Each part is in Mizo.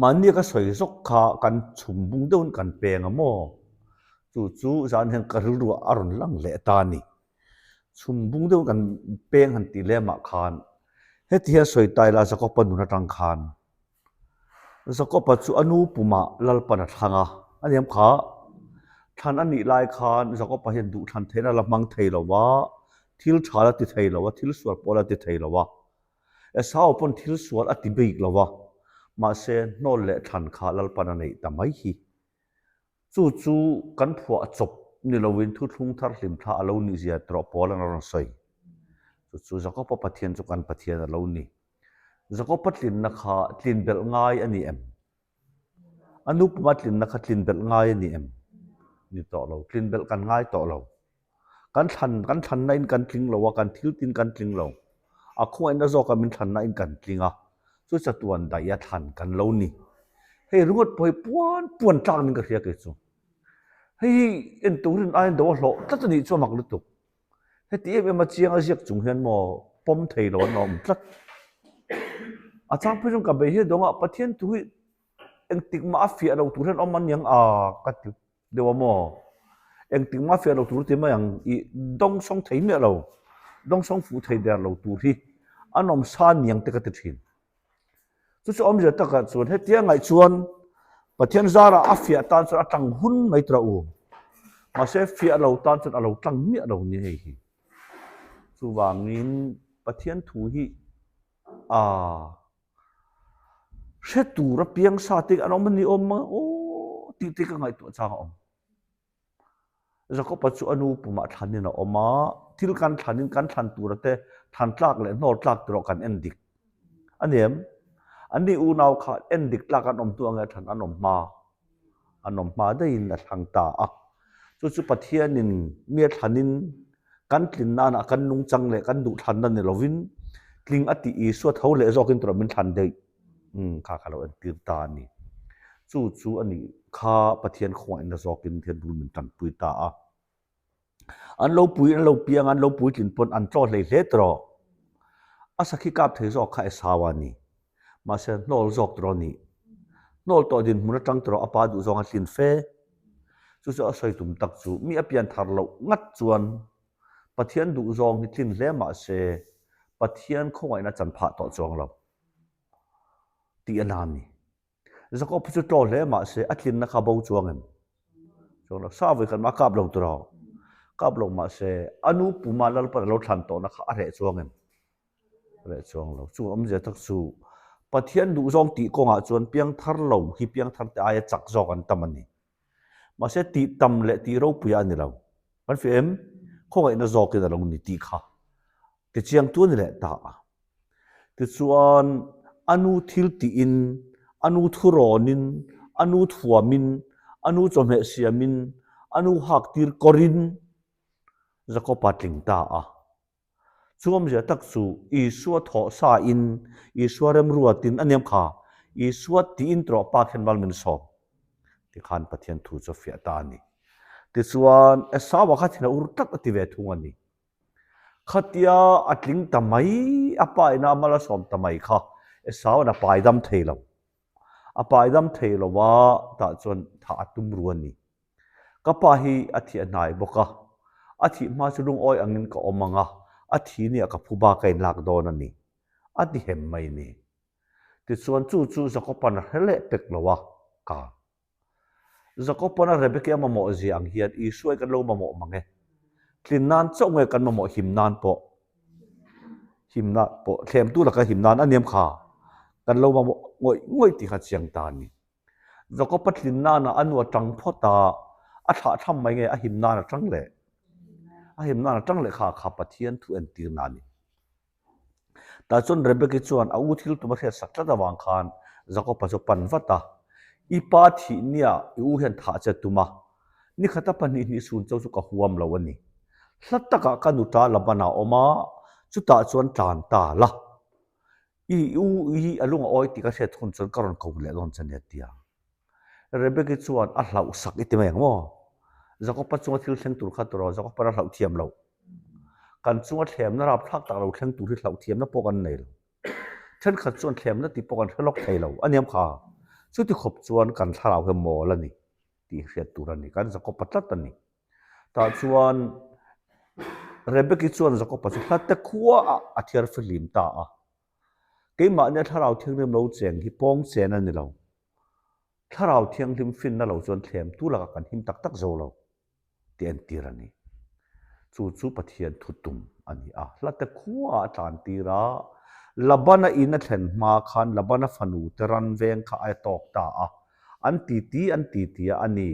Mahni ka sawi zawk kha kan chhum bung deuhin kan peng a maw? Chu chu zan hian ka rilruah a rawn lang leh ta a ni. Chhum bung deuhin kan peng han tih lemah khan heti hian sawi ta ila Jakob-a nun atang khan Jakob-a chu a nu pumah Lalpan a thlang a, a ni em kha? Thlan a nih lai khan Jakob-a hian duhthlan theihna la hmang thei lo va, thil tha la ti thei lo va, thil sual pawh la ti thei lo va. Esau pawn thil sual a ti bik lo va, mahse hnawl leh thlan kha Lalpan a neih ta mai hi. Chu chu kan phuah chawp ni loin thuthlung thar hlim thla a lo nih zia tawh pawl an rawn sawi. Chu chu Jakob-a Pathian chu kan Pathian a lo ni. Jakob-a tlinna kha tlin belh ngai a ni em? A nu puma tlinna kha tlin belh ngai a ni em? Ni tawh lo. Tlin belh kan ngai tawh lo. Kan thlan, kan thlanna in kan tling lo a, kan thil tin kan tling lo. A khawngaihna zawka min thlanna in kan tling a, chu chatuan daih a thlan kan lo ni. Hei ringawt pawh hi puan puan tlak niin ka hria kei chu. Hei hi en turin aiin do a hlawh tlat a nih chu a mak lutuk. Heti em em a chiang a ziak chung hian maw pawm thei lo an awm tlat. A chang phei chuan ka bei hi dawngah Pathian thu hi engtik mah a fiah lo tur hian awm aniang a ka ti deuh a maw. Engtik mah a fiah lo tur ti mai ang i dawngsawng thei miah lo, dawngsawng fuh thei der lo tur hi an awm sa niang te ka ti thin. Chu chu awmzia takah chuan hetia ngaih chuan Pathian zarah a fiah tan chuan a tlang hun mai tura u. Mahse fiah lo tan chuan a lo tlang miah lo ni hei hi. Chuvangin Pathian thu hi a hre tur a piang sa te an awm a ni awm a aw tih te ka ngaihtuah chang a awm. Jakob-a chu a nu pumah thlanin a awm a, thil kan thlanin kan thlan tura te thlan tlak leh hnawl tlak te erawh kan en dik a ni em? Anni unau kha en dik tlak an awm hnu ange thlan an awm hma, an awm hma daihin a thlang ta a. Chu chu Pathianin mi a thlanin kan tlin nana kan nungchang leh kan duhthlanna ni lovin tling a tih Isua tho leh zawkin tura min thlan daih. Umm kha ka lo entir ta a ni. Chu chu a nih kha Pathian khawngaihna zawkin hian bul min tanpui ta a. An lo pui, an lo piang a, an lo puitlin pawn an tlaw hlei hle tawh. A sakhi kap thei zawk kha Esau a ni. Mahse hnawl zawk tawh a nih. Hnawl tawh dinhmun atang tawh a pa duhzawng a tlin fe. Chu chu a sawi tum tak chu mi a pian thar loh ngat chuan Pathian duhzawng hi tlin hle mahse Pathian khawngaihna chan phah tawh chuang lo. Tih a na ni. Jakob chu tlaw hle mah se a tlinna kha bo chuang em? Chuang lo. Sa vawi khat mah a kap lo tur a. Kap lo mah se a nu puma Lalpan a lo thlan tawhna kha a reh chuang em? A reh chuang lo. Chung awmzia tak chu Pathian duhzawng tih kawngah chuan piangthar lo hi piangthar te aia chak zawk an tam a ni. Mahse tih tam leh tih ropuia a ni lo. Kan fiah em? Khawngaihna zawkin a lo ni tih kha Tichiang tu a ni leh ta a. Tichuan, a nu thil tihin, a nu thurawnin, a nu thuamin, a nu chawhmeh siamin, a nu hak tir kawrin Jakob-a tling ta a. Chu awmzia tak chu Isua thawh sain, Isua remruatin a niam kha, Isua tiin tawh pa khen mal min sawm. Tikhan Pathian thu chu a fiah ta a ni. Tichuan, Esau-a kha thin a ur tlat a ti ve thung a ni. Khatia a tling ta mai, a pa ina a mal a sawm ta mai kha Esau'n a pai dam thei lo. A pai dam thei lo a, tah chuan thah a tum ru a ni. Ka pa hi a thih a hnai bawk a, a thih hma chu lungawi angin ka awm ang a, a thi nia ka phu bak a inlak dawn a ni, a ti hem mai ni. Tichuan chu chu Jakoba'n a hre leh pek lo a, ka. Jakob-a'n a Rebeki a mamawh zia ang hian Isua hi kan lo mamawh mang e. Tlin nan chauh nge kan mamawh him nan pawh? Him nan pawh, thlemtu laka him nan a niam kha kan lo mamawh ngawih ngawih tih kha chiang ta a ni. Jakob-a tlin nana a nu a tang phawt a, a thlah tham mai nge a him nan a tang leh? A him nan a tang leh kha kha Pathian thu entirna a ni. Tah chuan Rebeki chuan a u thil tum a hriat sak tlat avang khan Jakob-a chu pan vat a, I pa thih nia i u hian thah che tum a, ni khata pahnih hnih sun cho chu ka huam lo a ni. Hla takah ka nuta Laban-a a awm a, chutah chuan tlan ta la. I u hi a lung a awi tih ka hriat hun chuan ka rawn ko leh dawn che nia tia. Rebeki chuan a hlauh sak i ti mai ang maw? Jakob-a chunga thil thleng tur kha tawh Jakob-a hlauh thiam loh. Kan chunga thlemna rapthlak tak lo thleng tur hi hlauh thiamna pawh kan nei lo. Thenkhat chuan thlemna tih pawh kan hre lawk thei lo a niam kha. Chuti khawp chuan kan thlarau hi mawl a ni tih hriat tur a ni. Kan Jakopa tlat a ni. Tah chuan Rebeki chuan Jakopa chu hlate khuaah a thiar fihlim ta a. Keimahnia thlarau thianghlim lo cheng hi pawng chen a ni lo. Thlarau thianghlim finna lo chuan thlem tu lakah kan him tak tak zo lo tih entir a ni. Chu chu Pathian thu tum a ni a. Hlate khuaah a tlan tir a, Labana in a thlen hma khan Labana fanu te ran veng kha a tawk ta a. An titi an titi a a ni.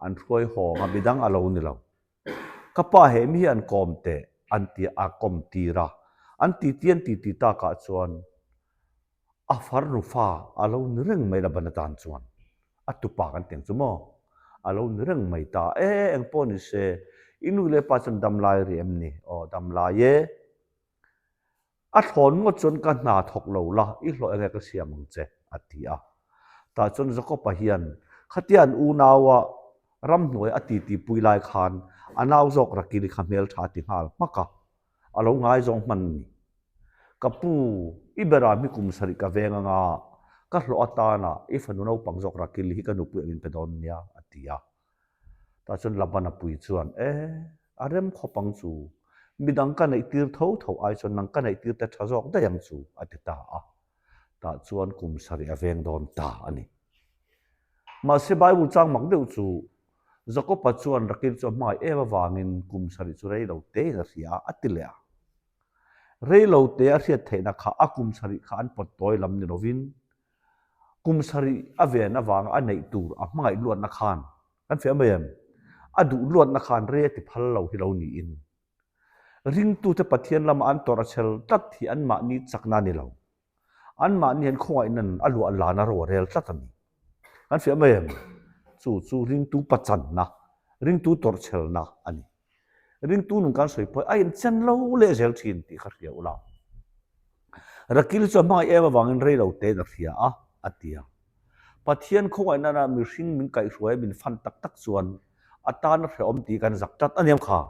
An hruai hawng a, midang a lo ni lo. Ka pa he mi hi an kawm teh an ti a kawm tir a. An titi an titi takah chuan a farnu fa a lo ni reng mai Labana tan chuan a tupa kan ti ang chu maw a lo ni reng mai ta e eng pawh ni se i nu leh pa chuan dam lai rih em ni aw dam lai e A thlawn ngawt chuan ka hna thawk lo la, i hlawh enge ka siam ang che, a ti a. Tah chuan Jakob-a hian khatia an unaua ramhnuai a titipui lai khan a nau zawk Rakili kha hmeltha a ti nghal hmak a, a lo ngaizawng hman a ni. Ka pu, i beram hi kum sarih ka veng anga, ka hlawh atana i fanu naupang zawk Rakili hi ka nupui angin pe dawn nia, a ti a. Tah chuan Labana pui chuan, E, a rem khawp ang chu, midang ka neih tir tho tho ai chuan nang ka neih tir te tha zawk daih ang chu, a ti ta a. Tah chuan kum sarih a veng dawn ta a ni. Mahse Bible chang mak deuh chu, Jakoba chuan Rakil chu a hmangaih em avangin kum sarih chu rei lo tein a hria a, a ti leh a. Rei lo te a hriat theihna kha a kum sarih kha an pawt tawi lam ni lovin, Kum sarih a ven avanga a neih tur a hmangaih luatna khan, kan fiah mai em? A duh luatna khan rei a ti phal lo hi lo niin. Ringtute Pathian lama an tawrh a chhel tlat hi anmahni chakna a ni lo. Anmahni hian khawngaihna'n a luah lana ro a rel tlat a ni. Kan fiah mai em? Chu chu ringtu pachanna, ringtu tawrhchhelna a ni. Ringtu nun kan sawi pawh a inchen lo leh zel thin tih kha hria ula. Rakil chu a hmangaih em avangin rei lo tein a hria a, a ti a. Pathian khawngaihna nana mihring min kaihhruai a min fan tak tak chuan a tan a hrehawm tih kan zak tlat a niam kha.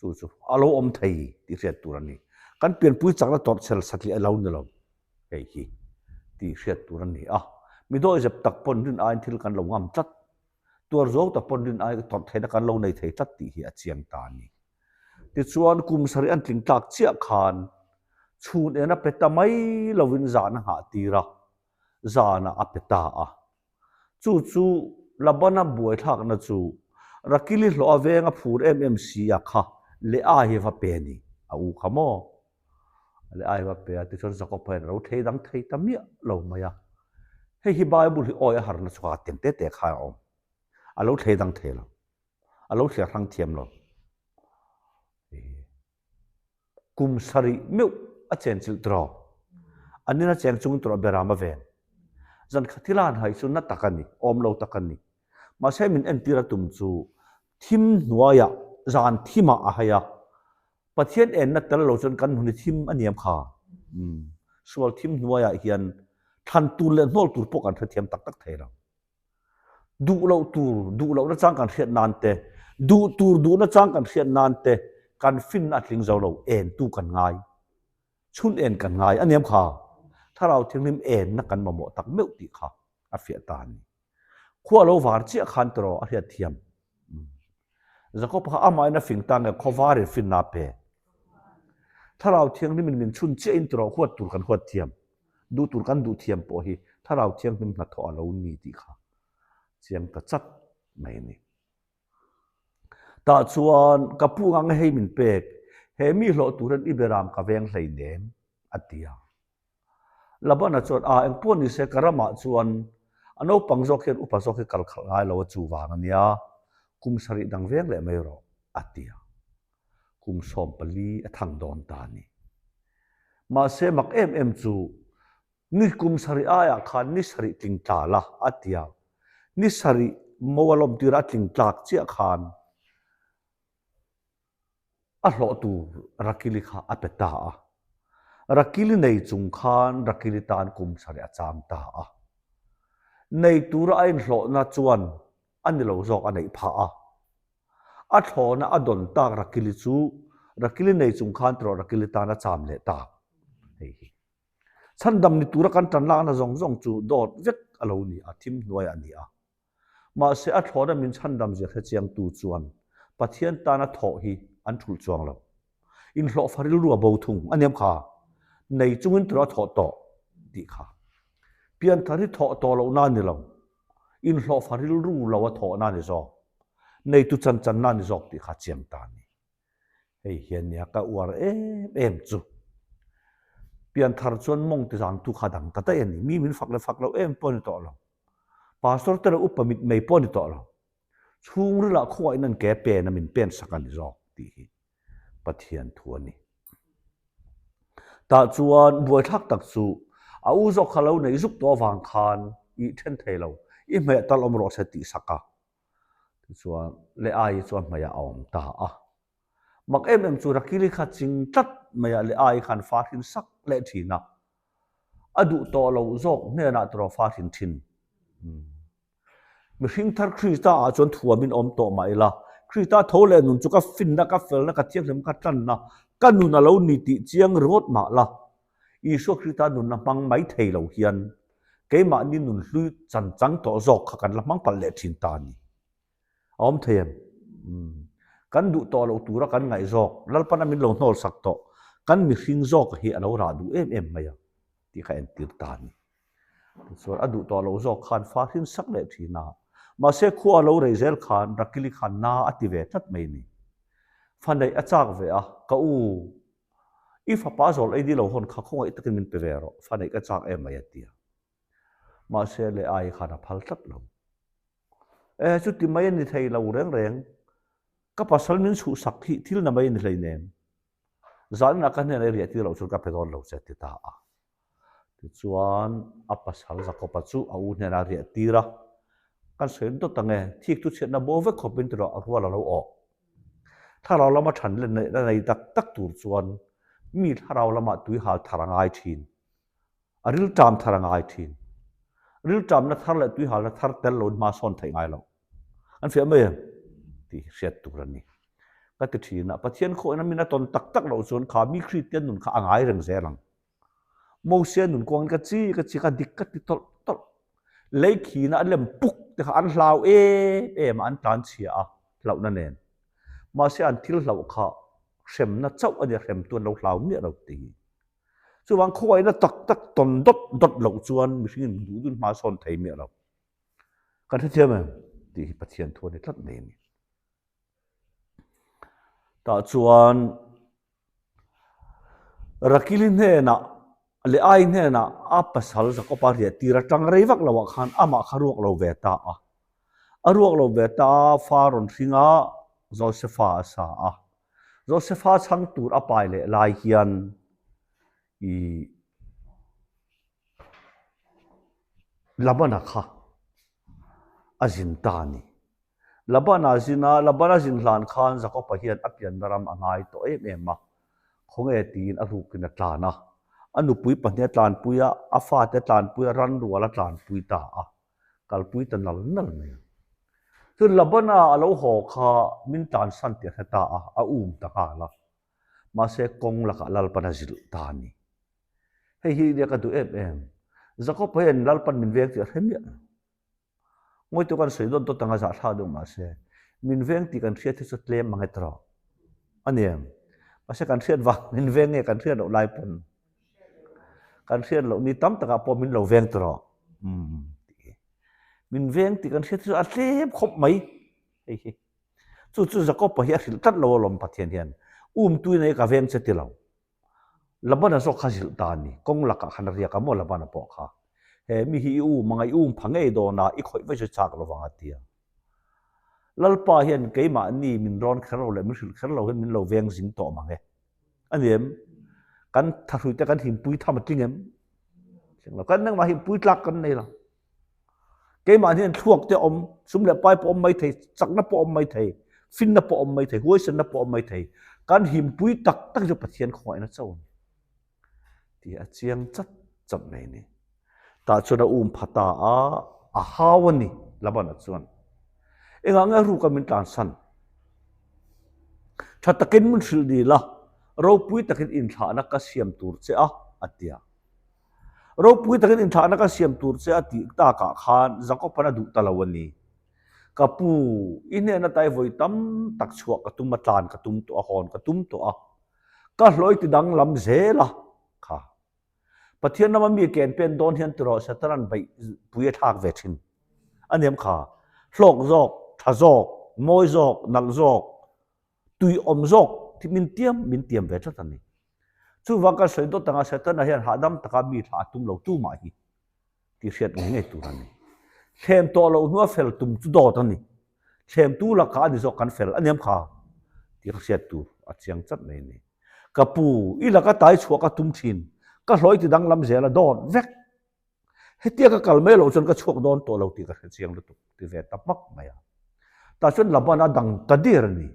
Chu chu a lo awm thei tih hriat tur a ni. Kan pianpui chakna tawrhchhel satliah a lo ni lo hei hi tih hriat tur a ni a. Mi dawihzep tak pawn rin aiin thil kan lo ngam tlat. Tuar zawng tak pawn rin ai tawrh theihna kan lo nei thei tlat tih hi a chiang ta a ni. Tichuan kum sarih an tling tlak chiah khan chhun en a pe ta mai lovin zan a nghah tir a, zanah a pe ta a. Chu chu Labana buaithlakna chu Rakili hlawh a veng a phur em em si a kha Leah hi va pe a ni, a u kha maw? Leh ai va pe a, tichuan Jakob hian a lo thei dang thei ta miah lo mai a. Hei hi Bible hi awi a harna chhuak a tiang te te khan a awm. A lo thei dang thei lo. A lo thliar hrang thiam lo. Kum sarih meuh a chen chilh tawh. An ina cheng chung tawh beram a ven. Zan kha thil a han hai chu na tak a ni, awm lo tak a ni. Mahse min entir a tum chu thim hnuaiah zan thimah a hai a. Pathian enna tel lo chuan kan hun hi thim a niam kha. Umm. Sual thim hnuaiah hian thlan tur leh hnawl tur pawh kan hrethiam tak tak thei lo. Duh loh tur, duh lohna chang kan hriat nan te, duh tur duhna chang kan hriat nan te kan finna a tling zo lo, entu kan ngai. Chhun en kan ngai a niam kha. Thlarau Thianghlim enna kan mamawh tak meuh tih kha a fiah ta a ni. Khua lo var chiah khan tawh a hriat thiam. Jakob kha amahin a fing ta nge khaw varin finna a pe. Thlarau Thianghlimin min chhun chiahin tawh huat tur kan huat thiam, duh tur kan duh thiam pawh hi Thlarau Thianghlim hnathawh a lo ni tih kha chiang ta chat mai a ni. Tah chuan ka pu ngang hei min pek, he mi hlawh turin i beram ka veng hleinem a ti a. Labana chuan, A, engpawh ni se, ka ramah chuan a naupang zawk hian upa zawk hi kal khalh ngai lo a, chu vang a nia, kum sarih dang veng leh mai rawh, a ti a. Kum 14 a thang dawn ta a ni. Mahse, mak em em chu, ni kum sarih aiah khan ni sarih tling tla la, a ti a. Ni sarih mo a lawm tirah a tling tlak chiah khan A hlawh tur Rakili kha a pe ta a. Rakili nei chung khan Rakili tan kum sarih a cham ta a. Nei tura a inhlawhna chuan a ni lo zawk a neih phah a. A thlawhna a dawn tak Rakili chu Rakili nei chung khan tawh Rakili tan a cham leh ta. Hei hi. Chhandam ni tura kan tan lakna zawng zawng chu dawt vek a lo ni a, thim hnuaiah a ni a. Mahse, a thlawna min chhandam zia hre chiangtu chuan Pathian tana thawh hi an thulh chuang lo. Inhlawhfa rilru a bo thung a niam kha, nei chungin tura a thawh tawh tih kha. Pianthar hi thawh tawh lohna a ni lo, inhlawhfa rilru lo a thawhna a ni zawk, neitu chan channa a ni zawk tih kha chiang ta a ni. Hei hian nia ka uar em em chu. Pianthar chuan mawng ti zangtu kha dang ta daih a ni. Mi min fak leh fak lo em pawh a ni tawh lo. Pastor te leh upa mit mei pawh a ni tawh lo. Chhungrilah khuain an ke pen a min pen sak a ni zawk tih hi Pathian thu a ni. Tah chuan buaithlak tak chu a u zawk kha lo nei zuk tawh avang khan i then thei lo, i hmeh tal awm rawh se tih sak a. Tichuan Leaii chuan hmeiah a awm ta a. Mak em em chu Rakili kha ching tlat maiah Leaii khan fa hrin sak leh thin a. A duh tawh lo zawk hnenah tawh fa hrin thin. Mihring thar Krista ah chuan thuamin awm tawh mah ila, Krista tho leh nun chu ka finna, ka felna, ka thianghlimna, ka tlanna, ka nun a lo ni tih chiang ringawt mah la, Isua Krista nunna hmang mai thei lo hian keimahni nun hlui chan chang tawh zawk kha kan la hmang palh leh thin ta a ni. A awm thei em? Kan duh tawh loh tura kan ngaih zawk, Lalpana min lo hnawl sak tawh, kan mihring zawk hi a lo rah duh em em mai a tih kha entir ta a ni. Tichuan a duh tawh loh zawk khan fa hrin sak leh thin a. Mahse khua a lo rei zel khan Rakili khan na a ti ve tlat mai a ni. Fa neih a chak ve a, ka u, i fapa zawl ei dilo hawn kha khawngaih takin min pe ve rawh, fa neih ka chak em mai a ti a. Mahse leh ai khan a phal tlat lo. E, chuti mai a ni thei lo reng reng, ka pasal min chhuhsak hi thil na mai a ni hleinem. Zaninah ka hnenah i riah tir loh chuan ka pe dawn lo che a ti ta a. Tichuan a pasal Jakoba chu a u hnenah a riah tir a, Kan sawi dawt ang e, thik chu chhiatna bo vek khawpin tiraw a rual a lo awh. Thlarau lama than leh neihna nei tak tak tur chuan mi thlarau lamah tui hal thar a ngai thin. A rilṭam thar a ngai thin. Rilṭamna thar leh tui halna thar tel loin hma sawn theih ngai lo. An fiah mai em? tih hi hriat tur a ni. Ka ti thin a, Pathian khawina min a tawn tak tak loh chuan kha mi Kristian nun kha a ngai reng zel ang. Mosia nun kuangin ka chi ka chi ka dik ka ti tawlh tawlh. Lei khina an lem puk te kha an hlau em em a, an tlan chhia a hlauhna nen. Mahse an thil hlauh kha hremna chauh a nia, hrem tu an lo hlau miah lo ti. Chuvang khawngaihna tak tak tawn dawt dawt loh chuan mihringin duh dun hma sawn thei miah lo. Kan hrethiam em? Tih hi Pathian thu a ni tlat mai a ni. Tah chuan Rakili hnenah leh Ai hnenah a pasal Jakoba riah tir atang rei vak loah khan amah kha ruak lo ve ta a. A ruak lo ve ta a, fa rawn hring a, Josefa a sa a. Josefa chhang tur a pai leh lai hian i Labana kha a zin ta a ni. Labana zin a, Labana zin hlan khan Jakoba hian a pianna ram a ngai tawh em em a, khawnge tiin a rukin a tlan a. A nupui pahnih a tlanpui a, a fate a tlanpui a, ranrual a tlanpui ta a, kalpui ta nal nal mai a. Chuan Labana a lo haw kha min tlansan tih a hre ta a, a um ta nghal a. Mahse kawng lakah Lalpan a zilh ta a ni. Hei hi nia ka duh em em. Jakob hian Lalpan min veng tih a hre miah lo. Ngawitu kan sawi dawt dawt anga zahthlak deuh mahse min veng tih kan hriat hi chu tlem ang e tawh a ni em? Mahse kan hriat vang min veng nge kan hriat loh lai pawn kan hriat loh ni tam takah pawh min lo veng tawh umm tih hi. Min veng tih kan hriat hi chu a tlem khawp mai hei hi. Chu chu Jakob-a hi a hrilh tlat lo alawm Pathian hian umtui nei ka veng che ti lo. Labana zawk kha zilh ta a ni. Kawng lakah khan a riak a maw Labana pawh kha. He mi hi i um anga i um pha ngei dawn a, i khawih vaih chu chak lo vang a ti a. Lalpa hian keimahni min rawn kher lo leh min hrilh kher lo hian min lo veng zing tawh mang e. A ni em? Kan thahruite kan himpui tham a tling em? Tling lo. Kan engmah himpui tlak kan nei lo. Keimah hian thluak te awm, sum leh pai pawh awm mai thei, chakna pawh awm mai thei, finna pawh awm mai thei, huaisenna pawh awm mai thei. Kan himpui tak tak chu Pathian khawngaihna chauh a ni. Tih a chiang chat chat mai a ni. Tah chuan a um pha ta a, a hau a ni Labana chuan. Engah nge ruka min tlansan? Tha takin min hrilh dil a, ropui takin inthlahna ka siam tur che a, a ti a. Ropui takin inthlahna ka siam tur che a tih takah khan Jakob-an a duh ta lo a ni. Ka pu, i hnen atai vawi tam tak chhuah ka tum a, tlan ka tum tawh a, hawn ka tum tawh a, ka hlawh i ti danglam zel a, kha. Pathian rama mi ken pen dawn hian tiraw Satan-a'n beihpui a thlak ve thin a niam kha. Hlawk zawk, tha zawk, mawi zawk, nalh zawk, tuiawm zawk tih min tiam min tiam ve tlat a ni. Chuvang kan sawi dawt anga Setana hian hahdam taka mi thlah a tum lo tumah hi tih hriat ngei ngei tur a ni. Thlem tawh loh hnua fel tum chu dawt a ni. Thlemtu lakah a ni zawk kan fel a niam kha tih ka hriat tur a chiang chat mai a ni. Ka pu, i laka tai chhuah ka tum thin, ka hlawih ti danglam zel a dawt vek. Hetia ka kal mai loh chuan ka chhuak dawn tawh lo tih ka hre chiang lutuk ti ve ta hmak mai a. Tah chuan Laban a dang ta der a ni.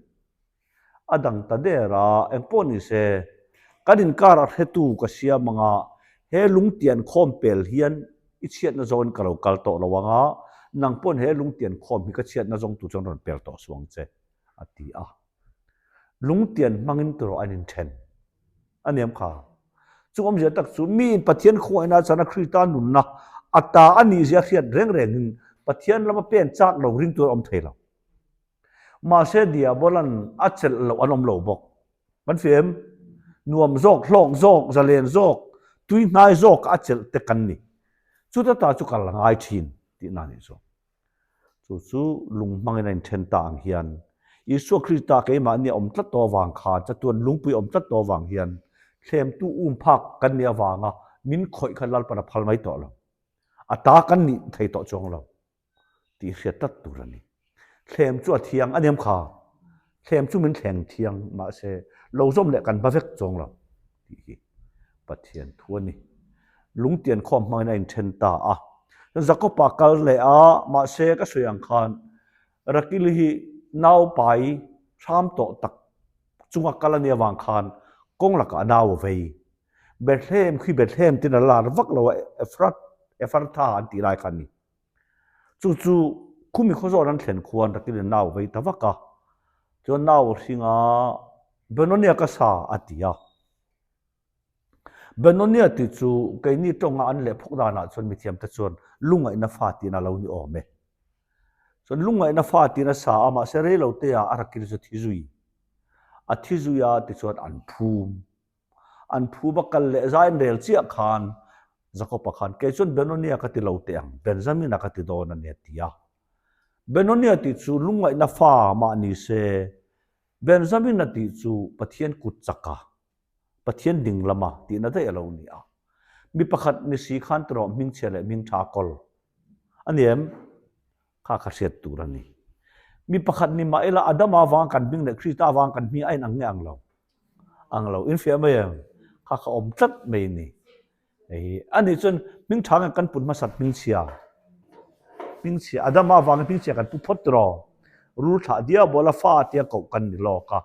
A dang ta der a, engpawh ni se, kan inkar a hretu ka siam anga he lungtian khawm pel hian i chhiatna zawngin ka lo kal tawh lo anga, nang pawn he lungtian khawm hi ka chhiatna zawng tur chuan rawn pel tawh suh ang che, a ti a. Lungtian hmangin tawh an inthen. A niam kha. Chu awmzia tak chu miin Pathian khawngaihna chana Krista nunna a ta a nihzia hriat reng rengin Pathian lama pen chak lo ring tur a awm thei lo. Mahse Diabolan a chelh loh an awm lo bawk. Kan hria em? Nuam zawk, hlawk zawk, zalen zawk, tui hnai zawk a chelh te kan ni. Chuta ta chu kal a ngai thin tihna a nih chu. Chu chu lung hmangin a inthen ta ang hian Isua Krista keimahni a awm tlat tawh avang khan, chatuan lungpui a awm tlat tawh avang hian thlemtu um phak kan nih avanga min khawih kha Lalpan a phal mai tawh lo. A ta kan nih thei tawh chuang lo tih hriat tlat tur a ni. Thlem chu a thiang a niam kha. Thlem chu min thleng thiang mahse lo zawm leh kan ba vek chuang lo tih hi Pathian thu a ni. Lungtian khawm hmangin a inthen ta a. Jakob-a kal leh a, mahse ka sawi ang khan Rakili hi naupai hram tawh tak chunga kal a nih avang khan kawng lakah a nau a vei. Bethlehem khi Bethlehem tin a lar vak lo a, Efrat, Efartha an tih lai kha a ni. Chu chu khumi khaw zawn an thlen khuan Rakili nau a vei ta vak a. Chuan nau a hring a, Benoniah ka sa a ti a. Benonia tih chu keini tawnga an leh phawk danah chuan mithiamte chuan lungaihna fa tiin a lo ni awm e. Chuan lungaihna fa tiin a sa a, mahse reilote ah a rakil chu a thi zui. A thi zui a tichuan an phum. An phum a kal leh zai an rel chiah khan Jakob-a khan kei chuan Benonia ka ti lo teh ang, Benjamin-a ka ti dawn a ni a ti a. Benonia tih chu lungaihna fa mah ni se, Benjamin-a tih chu Pathian kut chaka Pathian ding lama tihna daih a lo ni a. Mi pakhat ni si khan tiraw hmingchhia leh hmingtha a kawl a ni em? Kha kha hriat tur a ni. Mi pakhat ni mah ila Adama avanga kan hming leh Krista avanga kan hming a inang nge ang lo? Ang lo. Infiah mai em? Kha kha awm tlat mai a ni. Hei hi a nih chuan hmingtha nge kan put hmasat hmingchhia? Hmingchhia, Adama avangin hmingchhia kan pu phawt tiraw? Rul thlah diabola fa tia koh kan ni lawk a.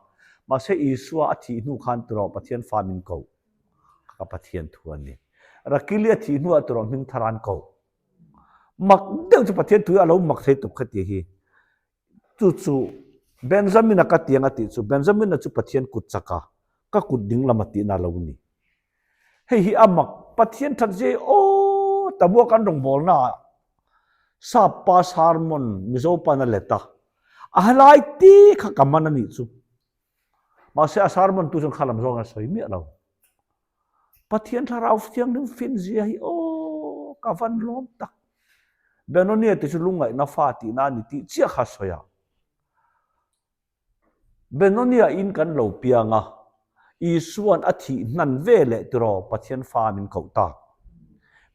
Mahse Isua a thih hnu khan tiraw Pathian fa min koh? Ka Pathian thu a ni. Rakili a thih hnuah tiraw hming thar an koh? Mak deuh chu Pathian thu hi a lo mak thei tuk khati hi. Chu chu Benjamina ka tiang a tih chu Benjamina chu Pathian kut chak a, ka kut ding lam a tihna lo ni. Hei hi a mak Pathian that zia hi aw Tabua kan rawngbawlna ah Sap pa sermon Mizo pan a let a, a helai ti kha ka man a nih chu. Mahse a sermon tu chuan kha lam zawng a sawi miah lo. Pathian thlarau thianghlim fin zia hi aw ka van lawm tak. Benonia te chu lungngaihna fa tihna a ni tih chiah kha a sawi a. Benonia in kan lo piang a, Isua'n a thih hnan ve leh tiraw Pathian fa min koh tak.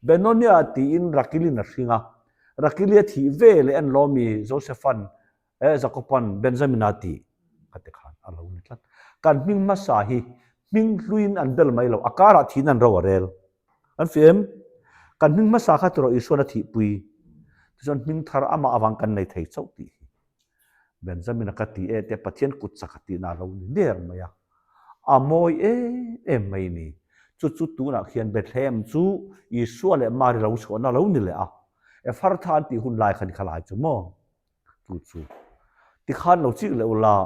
Benonia tiin Rakilin a hring a, Rakili a thih ve leh an lawmi Josepha'n Eh Jakoban Benjamina tih ka ti khan a lo ni tlat. Kan hming hmasa hi hming hluiin an bel mai lo, a karah thiin an ro a rel. An fi em? Kan hming hmasa kha tiraw Isuan a thihpui. Tichuan hming thar amah avang kan nei thei chauh tih hi. Benjamina ka ti e tia Pathian kut chak a tihna a lo ni der mai a. A mawi em em mai ni. Chu chu tunah khian Bethlehem chu Isua leh Mari lo chhuahna a lo ni leh a. Efartha an tih hun lai khan kha lai chu maw? Chu chu tikhan lo chik leh ula.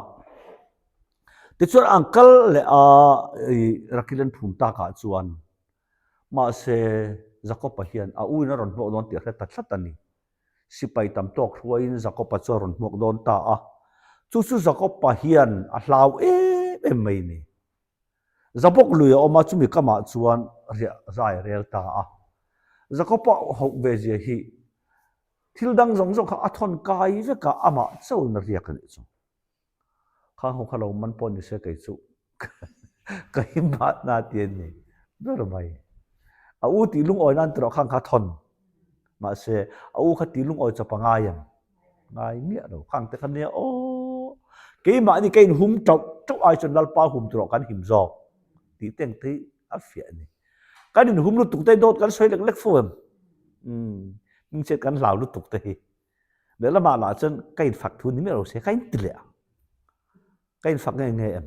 Tichuan an kal leh a i Rakilan phum takah chuan mahse. Jakob-a hian a uin a rawn hmuak dawn tih a hre ta tlat a ni. Sipai tam tawk hruaiin Jakob-a chu a rawn hmuak dawn ta a. Chu chu Jakob-a hian a hlau em em mai a ni. Zabawk lui a awm a, chumi kamah chuan riah zai a rel ta a. Jakob-a hauh ve zia hi thil dang zawng zawng kha a thawn kai vek a, amah chauhin a riak a nih chu. Khang ho kha lo man pawh ni se kei chu ka him mahna ti a ni ber mai. A u tih lungawi nan tirah khang kha thawn mahse a u kha tih lungawi chawp a ngai em? Ngai miah lo. Khang te kha nia aw keimahni ka inhum tauh tauh ai chuan Lalpa hum tirah kan him zawk tih te ang te hi a fiah a ni. Kan inhum lutuk te dawt kan sawi lek lek fo em? Umm hmingchhiat kan hlau lutuk te hi. Lehlamah lah chuan ka infak thu ni miah lo se ka inti leh ang. Ka infak nge nge em?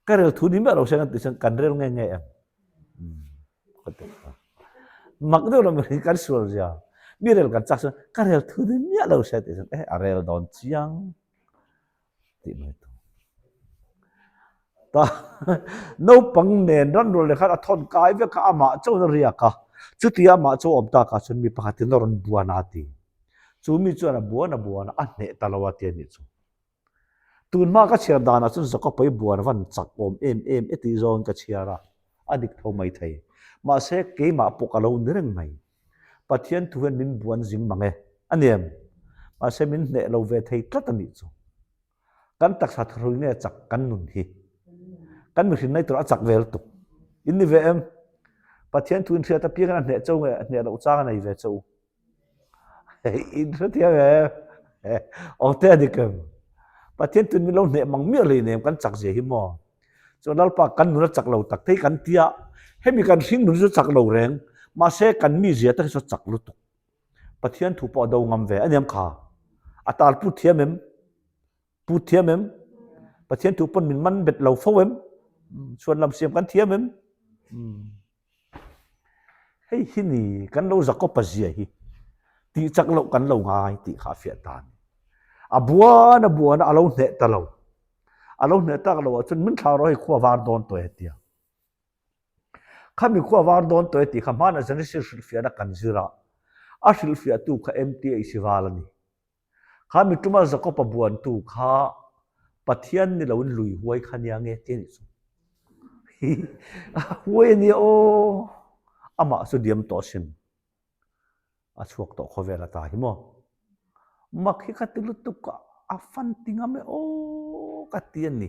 Ka rel thu ni miah lo se kan tih chuan kan rel nge nge em? Mak deuh lo mi kan sual zia. Mi rel kan chak chuan ka rel thu ni miah lo se tih chuan eh a rel dawn chiang. Tih mai tur. Ta naupang nen ran rual leh khan a thawn kai vek a, amah chauhin a riak a. Chutia amah chu a awm takah chuan mi pakhatin a rawn buan a ti. Chu mi chuan a buan a buan a, a hneh ta lo a ti a nih chu. Tun hma ka chhiar danah chuan Jacob-a i buan a van chak awm em em e tih zawngin ka chhiar a, a dik tho mai thei. Mahse keimah pawh ka lo ni reng mai. Pathian thu hian min buan zing mang e, a ni em? Mahse min hneh lo ve thei tlat a nih chu. Kan taksa thahrui nge chak kan nun hi? Kan mihring nei tur a chak ve lutuk. In ni ve em? Pathian thu in hriat apiang in a hneh cho nge hneh loh chang a nei ve cho? In hrethiam em? Awte a dik em? Pathian thu in min lo hneh mang miah hleinem kan chak zia hi maw? Chuan Lalpa kan nun a chak lo tak thei kan tia, hemi kan hring nun chu chak lo reng, mahse kan mizia te khi chu a chak lutuk. Pathian thu pawh a do ngam ve aniam kha. A tal put thiam em? Put thiam em? Pathian thu pawn min man bet lo fo em? Chhuan lam siam kan thiam em? Hei hi ni kan lo Jakob-a zia hi tih chak loh kan lo ngai tih kha a fiah ta a ni. A buan a buan a, a lo hneh ta lo. A lo hneh tak loh ah chuan min thlah rawh hei khua var dawn tawh e tia. Khami khua var dawn tawh e tih kha hmanah Genesis hrilhfiahna kan zir a, a hrilhfiahtu kha MTA Sival a ni. Kha mi tuma Jakob-a buantu kha Pathian ni loin lui huai kha nia nge ti a nih chu. Huai a nia aw, amah chu diam tawh asin. A chhuak tawh khawvel ata hi maw. Mak hi ka ti lutuk a, a fan ti ngam e aw ka ti a ni.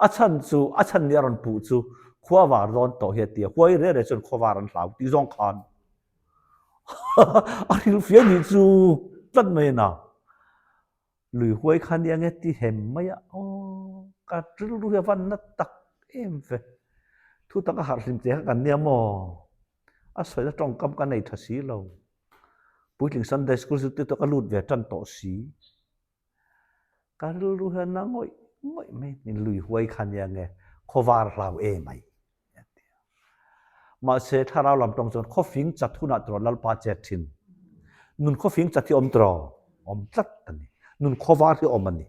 A chhan chu, a chhan ni a rawn puh chu khua var dawn tawh hi a ti a, huai re re chuan khua var an hlau tih zawng khan. A hrilhfiah nih chu tlat mai a na. Lui huai kha nia nge ti hem mai a, aw ka rilru hi a van na tak em ve. Thu tak a harh hlim che kha kan nia maw? A sawina tawngkam ka nei tha si lo. Puitling Sunday School zirtirtu ka lut ve tan tawh si. Ka rilru hian na ngawih ngawih mai in lui huai kha nia nge khawvar hlau e mai a ti a. Mahse thlarau lam tawng chuan khawfing chat hunah tawh Lalpa chet thin. Nun khawfing chat hi awm tawh awm tlat a ni. Nun khawvar hi awm a ni.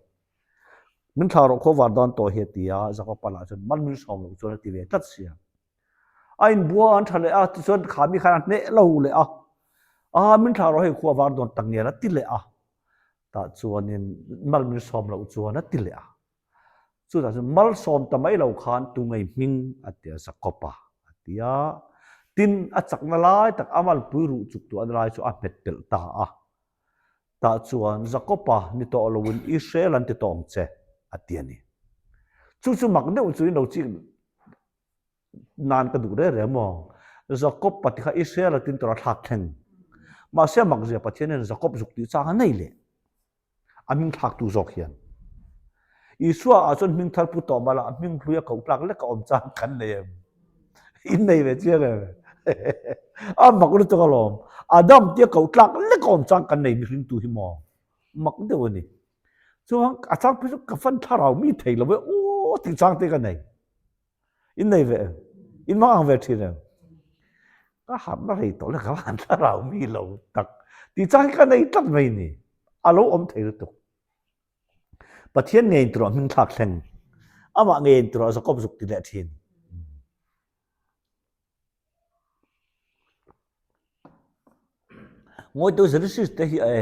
Min thlah rawh khawvar dawn tawh hi a ti a, Jakopa lah chuan mal min sawm loh chuan a ti ve tlat sia. A inbua an tha leh a, tichuan khami khan a hneh lo leh a. A min thlah rawh hei khuavar dawn tak ngial a ti leh a. Tah chuanin mal min sawm loh chuan a ti leh a. Chutah chuan malsawm ta mai lo khan tu ngei hming a ti a, Jakob-a a ti a. Tin, a chakna lai tak a malpui ruh chuk tuahna lai chu a hmet pelh ta a. Tah chuan Jakob-a ni tawh loin Israel an ti tawh ang che a ti a ni. Chu chu mak deuh chu in lo chik nan ka duh reng reng maw? Jakob pa ti kha Israel a tin tur a thlak thleng. Mahse mak zia Pathian hian Jakob zuk tih chang a nei leh. A hming thlak tu zawk hian. Isua ah chuan hming thar pu tawh mah la a hming hlui a koh tlak lek a awm chang kan nei em? In nei ve chiang em? A mak lutuk alawm. Adam tia koh tlak lek a awm chang kan nei mihring tu hi maw? Mak deuh a ni. Chuan a chang phei chu ka fan thlarau mi thei lo e aw tih chang te ka nei. In nei ve em? In mang ang ve thin em? Ka harhna rei tawh le ka van thlarau mi lo tak tih chang hi ka nei tlat mai ni. A lo awm thei lutuk. Pathian ngeiin tirah hming thlak thleng. Amah ngeiin tirah Jakob zuk ti leh thin. Ngawi teu Genesis te hi e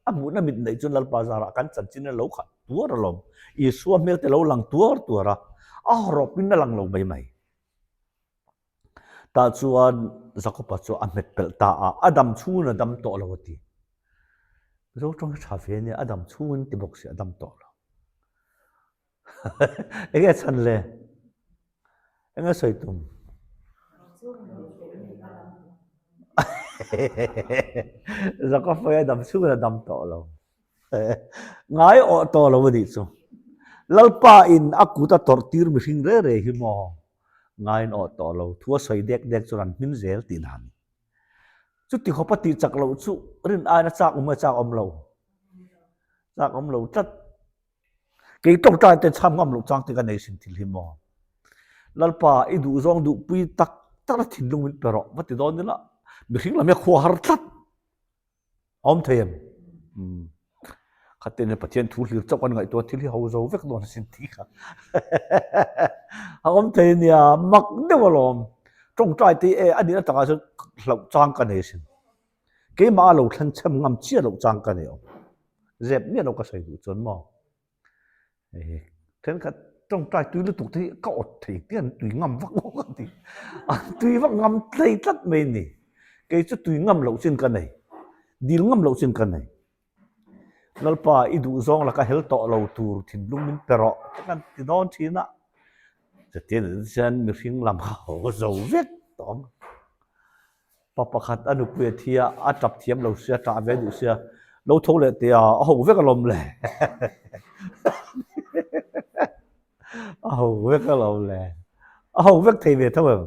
a hmuhna mit neih chuan Lalpa zarah kan chanchin a lo khat tuar alawm. Isua hmel te lo lang tuar tuar a, a hawrawpin a lang lo mai mai. Tah chuan Jakoba chu a hmet pelh ta a, a dam chhungin a dam tawh lo a ti. Mizo tawng hi tha ve ania, a dam chhungin ti bawk si a dam tawh lo. Enge a chhan le? Enge sawi tum? Jakob pawh hi a dam chhungin a dam tawh lo. Ngai awh tawh lo a nih chu. Lalpa in a kut a tawrh tir mihring re re hi maw? Ngaiin awh tawh lo. Thu a sawi dek dek chuan an hmin zel tih dan. Chuti khawp a tih chak loh chu rin aiin a chak awm nge chak awm lo? Chak awm lo tlat. Kei tawngtai te chham ngam loh chang te ka nei sin thil hi maw? Lalpa i duhzawng duhpui tak tak a thinlung min pe rawh va ti dawn ila mihring lam hi a khua har tlat. A awm thei em? Umm. Khatin hian Pathian thu hlir chauh kan ngaihtuah thil hi ho zo vek dawn asin tih kha. A awm thei ania, mak deuh alawm. Tawngtai te e a nihna takah chuan hlauh chang ka nei asin. Keimah a lo thlen chhem ngam chiah loh chang ka nei awm. Zep miah lo ka sawi duh chuan maw. Thenkhat tawngtai tui lutuk te hi ka awt thei te an tui ngam vak vak a ti. An tui vak ngam tlei tlat mai a ni. Kei chu tui ngam loh chin ka nei. Dil ngam loh chin ka nei. Lalpa i duh zawng laka hel tawh lo tur thinlung min pe rawh te kan ti dawn thin a. Chutiang chuan mihring lam a haw zo vek tawh ang. Pa pakhat a nupui a thi a, a tap thiam lo sia, tah ve duh sia, lo tho leh teh a, a ho vek alawm le. A ho vek alawm le. A ho vek thei ve tho em.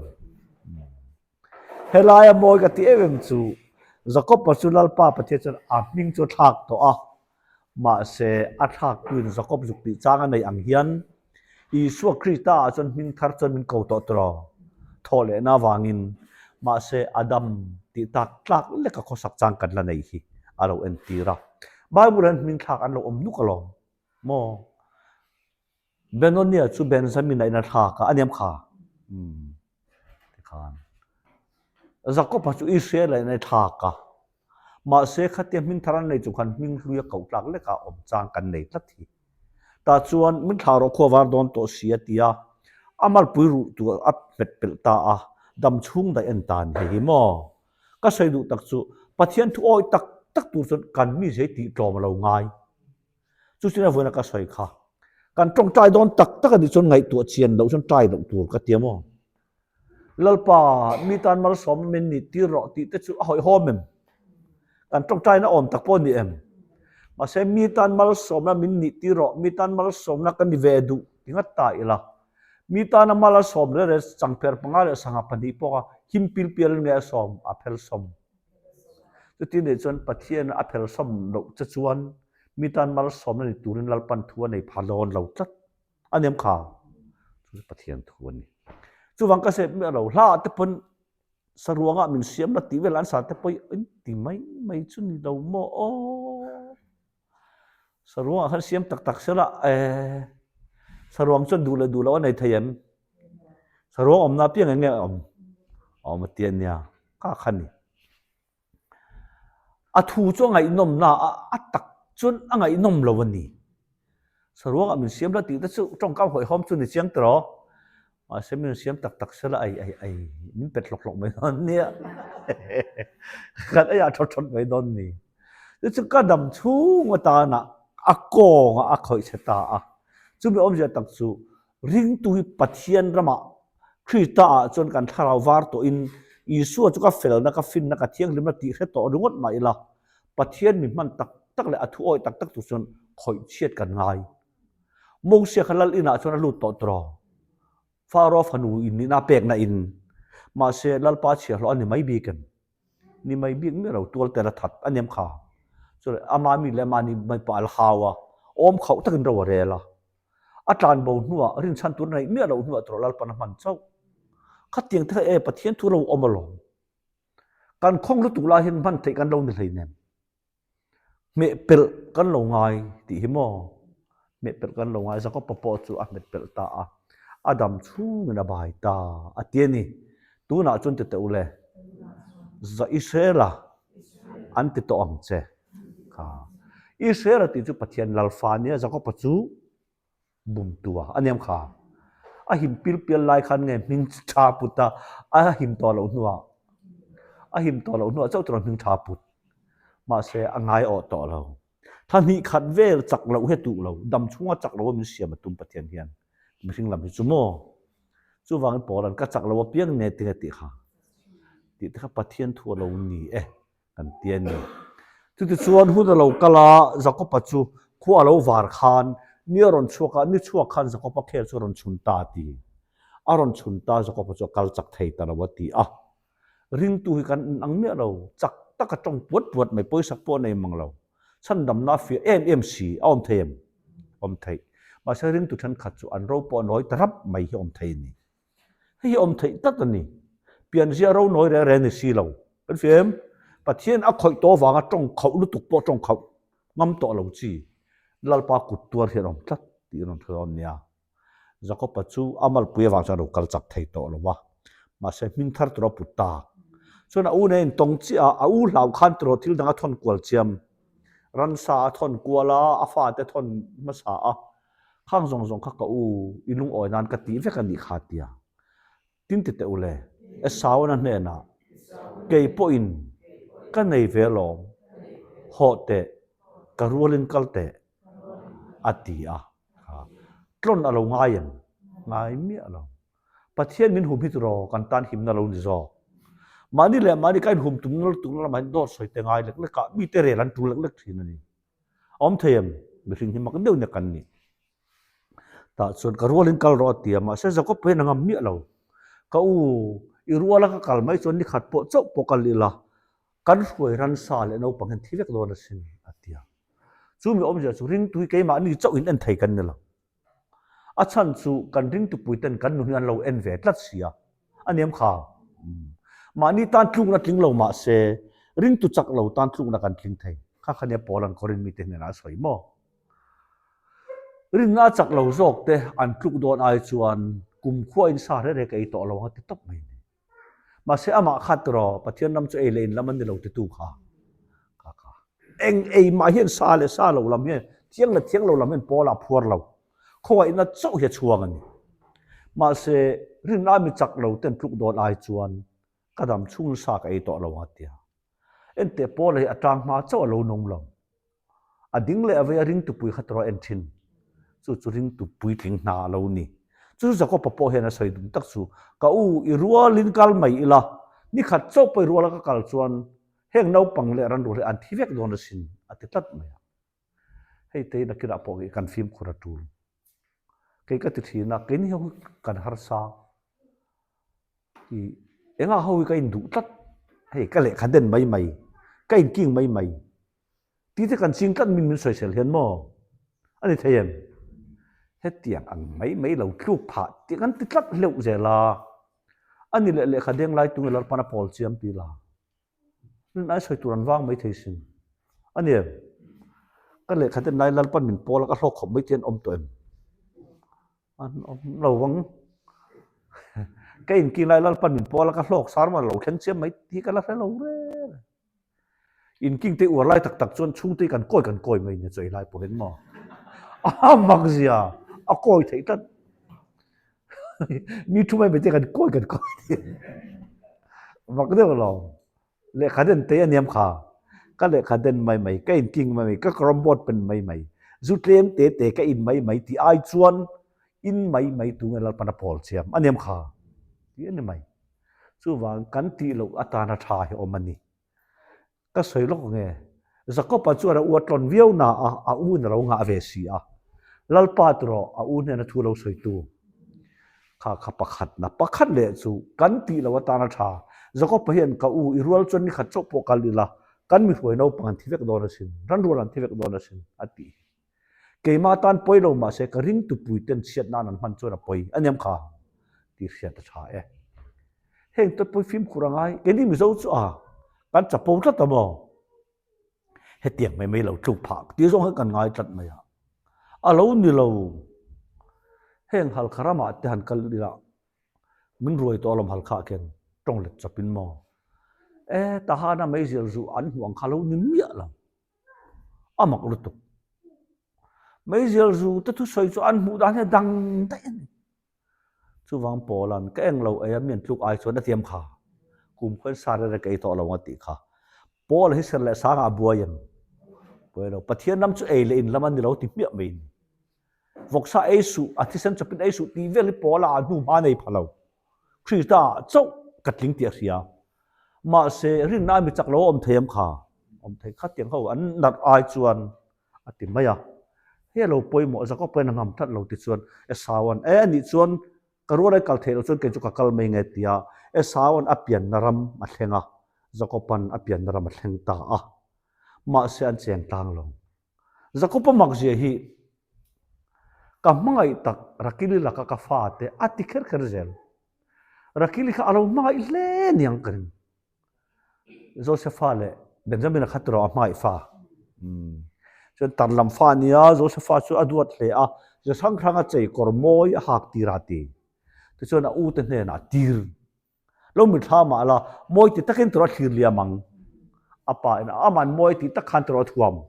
Helaia mawi ka ti em em chu, Jakob-a chu Lalpa Pathian chuan a hming chu a thlak tawh a, Mahse, a thlaktuin Jakob zuk tih chang a neih ang hian Isua Krista ah chuan hming thar chuan min ko tawh tawh thawh lehna avangin mahse Adam tih tak tlak leka khawsak chang kan la nei hi a lo entir a. Bible hian hming thlak an lo awm nuk alawm maw? Benonia chu Benjamin-a in a thlak a, a niam kha. Umm tikhan Jakob-a chu Israel-a in a thlak a. Mahse khatia hming thar an nei chu khan hming hlui a koh tlak lek a awm chang kan nei tlat hi. Tah chuan min thlah rawh khua var dawn tawh si a ti a, a malpui ruh tur a hmet pelh ta a, dam chhung daih en ta ni hei hi maw? Ka sawi duh tak chu Pathian thu awih tak tak tur chuan kan mi zei tih tlawm a lo ngai. Chu chuan a vawiin a ka sawi kha. Kan tawngtai dawn tak tak a nih chuan ngaihtuah chian loh chuan tai loh tur ka ti a maw? Lalpa, mi tan malsawm min nih tir rawh tih te chu a hawihhawm em? Kan tawngtaina awm tak pawh a ni em? Mahse, mi tan malsawmna min nih tir rawh, mi tan malsawmna ka ni ve duh ti ngat ta ila. Mi tana mal a sawm reng reng changpher panga leh sangha pahnih pawh kha him pil pial in nge a sawm? A phel sawm. Chuti nih chuan Pathian a phel sawm loh che chuan mi tan malsawmna ni turin Lalpan thu a nei pha dawn lo tlat. A nem kha chu chu Pathian thu a ni. Chuvang ka sep miah lo, hla ah te pawn saruang ah min siam la tih vel an sa te pawh hi in ti mai mai chu ni lo maw aw. Saruang ah khan siam tak tak se la eh saruang chuan duh leh duh loh a nei thei em? Saruang awmna apiang eng nge a awm? A awm a ti a nia, ka kha ni. A thu chu a ngaihnawm na a, a tak chuan a ngaihnawm lo a ni. Saruangah min siam la tih te chu tawngkam hawihhawm chu ni chiang tawh. Mahse min siam tak tak sela ai ai ai min pet hlawk hlawk mai dawn nia. Kan eiah thawt thawt mai dawn ni. Chu chu ka dam chhung atana a kawnga a khawih chhe ta a. Chumi awmzia tak chu ringtu hi Pathian ramah Krista ah chuan kan thlarau var tawhin Isua chu ka felna, ka finna, ka thianghlimna tih hre tawh ringawt mah ila, Pathian mi hman tak tak leh a thu awih tak tak tur chuan khawih chhiat kan ngai. Mosia kha lal inah chuan a lut tawh tawh. Faro fanu in nihna a pekna in. Mahse Lalpa chhiahhlawh a ni mai bik em? Ni mai bik miah lo, tual tel a that a niam kha. Chuan ama mi leh mahni mai pah a la hau a, awm khauh takin ro a rel a. A tlan bo hnuah rinchhan tur a neih miah loh hnuah tawh Lalpan a hman chauh. Khatiang te kha e Pathian thu lo awm alawm. Kan khawng lutuk lai hian hman theih kan lo ni hleinem. Hmeh pelh kan lo ngai tih hi maw? Hmeh pelh kan lo ngai, Jakob-a pawh chu a hmet pelh ta a, a dam chhungin a bai ta a ti a ni. Tunah chuan ti teh u le, Israel-a. An ti tawh ang che. Kha. Israel-a tih chu Pathian lal fa a nia, Jakob-a chu bumtu a a niam kha. A him pil pial lai khan nge hming tha put a, a him tawh loh hnuah, a him tawh loh hnuah chauh tura hming tha put. Mahse, a ngai awh tawh lo. Thla hnih khat vel chak loh hi a tuh lo, dam chhunga chak loh a min siam a tum Pathian hian. Mihring lam hi chu maw? Chuvangin Paula'n ka chak lo apiang nge tinge tih kha? Tih te kha Pathian thu a lo ni e kan ti a ni. Chutichuan hun a lo kal a, Jakoba chu khua a lo var khan ni a rawn chhuak a, ni chhuak khan Jakoba khel chu a rawn chhun ta a ti. A rawn chhun ta, Jakoba chu a kal chak thei ta lo a ti a. Ringtu hi kan inang miah lo, chak taka tawng puat puat mai pawisak pawh a nei mang lo. Chhandamna a fiah em em si, a awm thei em? Awm theih. Mahse ringtu thenkhat chu an ro pawh a nawi ta rap mai hi awm thei a ni. Hei hi awm theih tlat a ni. Pianzia ro nawi reng reng ni si lo. Kan fiah em? Pathian a khawih tawh avanga tawng khauh lutuk pawh tawng khauh ngam tawh lo chi Lalpa kut tuar hian awm tlat tih an rawn hre dawn nia. Jakob-a chu a malpui avang chuan a lo kal chak thei tawh lo va, mahse hming thar tur a put ta. Chuan a u nen a intawng chiah a, a u hlau khan tiraw thil dang a thawn kual chiam. Ransa a thawn kual a, a fate thawn hmasa a, khang zawng zawng kha ka u i lungawi nan ka tih vek a nih kha tia. Tin ti teh u le, Esau-an a hnenah, Kei pawhin ka nei ve alawm, hawh teh, ka rualin kal teh, a ti a. Tlawn a lo ngai em? Ngai miah lo. Pathian min hum hi tiraw kan tan himna lo ni zawk. Mahni leh mahni ka inhum tum na lutuk na lamah hian dawt sawi te ngai lek lek a, mite rel an tul lek lek thin a ni. A awm thei em? Mihring hi mak deuh nia kan ni. Tah chuan ka rualin kal rawh a ti a, mahse Jacob pawhin a ngam miah lo. Ka u, i ruala ka kal mai chuan nikhat pawh chauh pawh kal ila, kan hruai ransa leh naupang hian thi vek dawn asin, a ti a. Chu mi awmzia chu ringtu hi keimahni chauh in en thei kan ni lo. A chhan chu kan ringtupui ten kan nun hi an lo en ve tlat si a, a niam kha. Mahni tan tlukna tling lo mah se, ringtu chak lo tan tlukna kan tling thei. Kha kha nia Paul an Korin mite hnenah a sawi maw? Rinna a chak lo zawk te an tluk dawn ai chuan kumkhua in sa reh reh ka ei tawh lo ang a ti tawp mai ni. Mahse amah kha tiraw Pathian ram chu ei leh in lam an ni lo titu kha. Kha kha. Eng ei mah hian sa leh sa lo lam hian thiang leh thiang lo lam hian Paul a phuar lo. Khawngaihna chauh hi a chhuang a ni. Mahse rinna mi chak lo ten tluk dawn ai chuan ka dam chhung sa ka ei tawh lo ang a tia. Enteh Paul hi a tang hma chauh a lo nung lo. A ding leh a vei a ringtupui kha tawrh a en thin. Chu chu ringtu puitling hna a lo ni. Chu chu Jakob-a pawh hian a sawi dun tak chu, Ka u, i rualin kal mai ila, ni khat chauh pawh i ruala ka kal chuan heng naupang leh ranrual hi an thi vek dawn asin, a ti tlat mai a. Hei te hi nakinah pawh hi kan fimkhur a tul. Kei ka ti thin a, keini ho hi kan harsa. I engah ho hi ka induh tlat, hei ka lehkha den mai mai, ka inking mai mai. Tih te kan ching tlat min min sawisel hian maw? A ni thei em? Hetiang ang mai mai lo tluk phah tih kan ti tlat hleuh zel a. A ni leh lehkha deng lai tunge Lalpan a pawl chiam ti la. Rin ai sawi tur an vang mai thei sin. A ni em? Ka lehkha den lai Lalpan min pawl a ka hlawk khawp mai tih an awm tawh em? An awm lo vang. Ka inking lai Lalpan min pawl a ka hlawk sar maw lo thleng chiam mai tih ka la hre lo reng. In king te uar lai tak tak chuan chhungte hi kan kawi kan kawi mai nia chawi lai pawhin maw a mak zia a kawi theih tlat mi thu mai mai te kan kawi kan kawi mak deuh lo lehkha den te a niam kha ka lehkha den mai mai ka in king mai mai ka carrom board pen mai mai zu tlem te te ka in mai mai tih ai chuan in mai mai tu nge lalpan a pawl chiam a niam kha tih a ni mai. Chuvang kan tih loh atana tha hi awm a ni. Ka sawi lawk nge, Jakob-a chuan a u a tlawn viau na a, a u in a lo ngah ve si a. Lalpa tiraw a u hnena thu lo sawitu kha kha pakhat na pakhat leh chu kan tih loh atana tha. Jakob-a hian ka u i rual chuan nikhat chauh pawh kal ila, kan mihruai naupang an thi vek dawn asin, ran rual an thi vek dawn asin, a tih hi. Keimah tan pawi lo mahse ka ring tupui ten chhiat nan an hman chuan a pawi a niam kha tih hriat a tha e. Heng te pawi fimkhur a ngai, keini Mizo chu a kan chapo tlat a maw? Hetiang mai mai lo tluk phah tih zawng hi kan ngai tlat mai a. A lo ni lo. Heng Halkha ramah te han kal ila min ruai tawh alawm Halkha ah khian tawng let chawpin maw? E, Tahana meizial zu an hmuh ang kha lo ni miah lo. A mak lutuk. Meizial zu te thusawi chu an hmuh dan hi a dang daih a ni. Chuvang Paula'n ka eng lo ei a mi an tluk ai chuan a tiam kha. Kum khuan sa rere ka ei tawh lo ang a tih kha. Paula hi ser leh sangah a buai em? Buai lo. Pathian ram chu ei leh in lam a ni lo ti hmiah mai a ni. Vawksa ei suh, a thisen chawpin ei suh tih vel hi Paula ah hnu hma nei pha lo. Krista ah chauh ka tling tih a hria. Mahse, rinna a mi chak lo a awm thei em kha? Awm thei kha tiang ho an narh ai chuan a ti mai a. Hei a lo pawimawh, Jakob pawhin a ngam tlat lo ti chuan Esaua'n, E, anih chuan ka rual ai kal theih loh chuan kei chu ka kal mai nge tia Esaua'n a pianna ram a thleng a, Jakoba'n a pianna ram a thleng ta a. Mahse an cheng tlang lo. Jakoba makzia hi ka hmangaih tak Rakili laka ka fate a ti kher kher zel. Rakili kha a lo hmangaih hle niang ka ring. Josefa leh Benjamina kha tiraw a hmangaih fa. Chuan tar lam fa a nia, Josefa chu a duat hle a, ze hrang hranga chei kawr mawi a hak tir a ti. Tichuan a ute hnenah a tir. Lo mitthla mah la, mawi ti takin tiraw a thlir liam ang. A pa in aman mawi ti tak khan tiraw a thuam.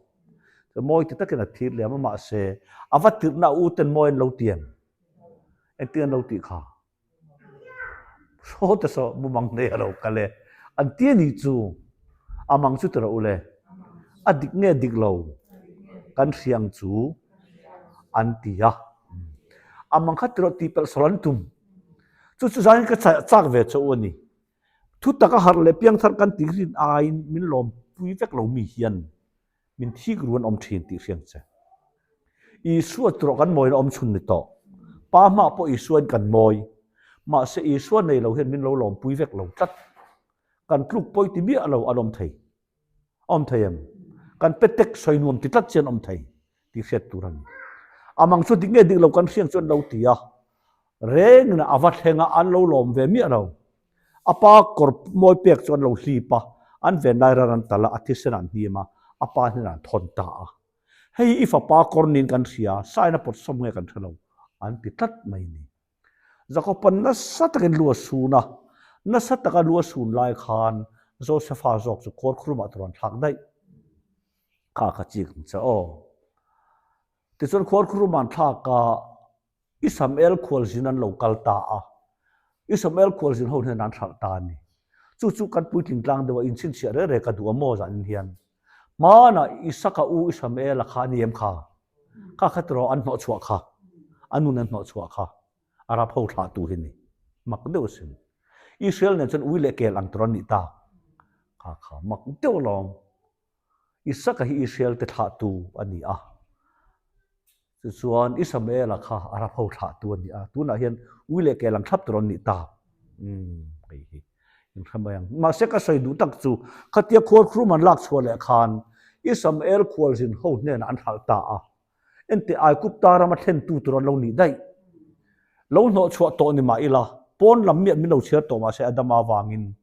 Chuan mawi ti takin a thlir liam a mahse a va tirhna a uten mawi an lo ti em? Engtin an lo tih kha? Saw te saw mumang nei a lo kal e. An ti a nih chu. A mang chu ti rawh u le. A dik nge dik lo kan hriang chu an ti a. A mang kha ti rawh tih pelh sawl an tum. Chu chu zanin ka chak ve che u a ni. Thu taka harh leh piangthar kan tih rin aiin min lawmpui vek lo mi hian min thik ru an awm thin tih hriang che. Isua tawh kan mawina awm chhun ni tawh. Pa hmah pawh Isua in kan mawi. Mahse Isua nei lo hian min lo lawmpui vek lo tlat. Kan tluk pawi ti miah lo an awm thei. A awm thei em? Kan pe tek sawi nuam ti tlat chian awm thei tih hriat tur a ni. Amang chu dik nge dik lo kan hriang chu an lo ti a. Rengin a va thleng a, an lo lawm ve miah lo. A pa kawr mawi pek chu an lo hlip a, an ven lai ran an tal a, a thisen an hnim a, a pa hnenah an thawn ta a. Hei i fapa kawr niin kan hria, sain a pawt sawm nge kan hre lo, an ti tlat mai a ni. Jakob-a'n nasa takin lu a sun a, nasa taka lu a sun lai khan Josefa zawk chu kawr khurumah tur an thlak daih. Kha kha chik ang che aw. Tichuan khuar khurumah an thlak a, Isamael khualzin an lo kal ta a, Isamael khualzin ho hnenah an hralh ta a ni. Chu chu kan puitling tlang deuh a, inchhinchhiah reh reh ka duh a maw zanin hian. Hmanah Isaka u Isamaela kha a ni em kha? Kha kha tiraw an hnawhchhuah kha, a nun an hnawhchhuah kha, Arab ho thlahtu hi ni. Mak deuh asin. Israel nen chuan ui leh kel ang tur an nih ta. Kha kha mak deuh alawm. Isaka hi Israel te thlahtu a ni a. Tichuan Isamaela kha Arab ho thlahtu a ni a. Tunah hian ui leh kel ang thlap tur an nih ta. Umm, hei hi in hre mai ang. Mahse ka sawi duh tak chu khatia khuarkhrum an lak chhuah leh khan Isamael khualzin ho hnenah an hralh ta a. Enteh Aigupta rama thlentu tur an lo nih daih. Lo hnawh chhuah tawh ni mah ila, pawn lam miah min lo chhiar tawh mahse Adama avangin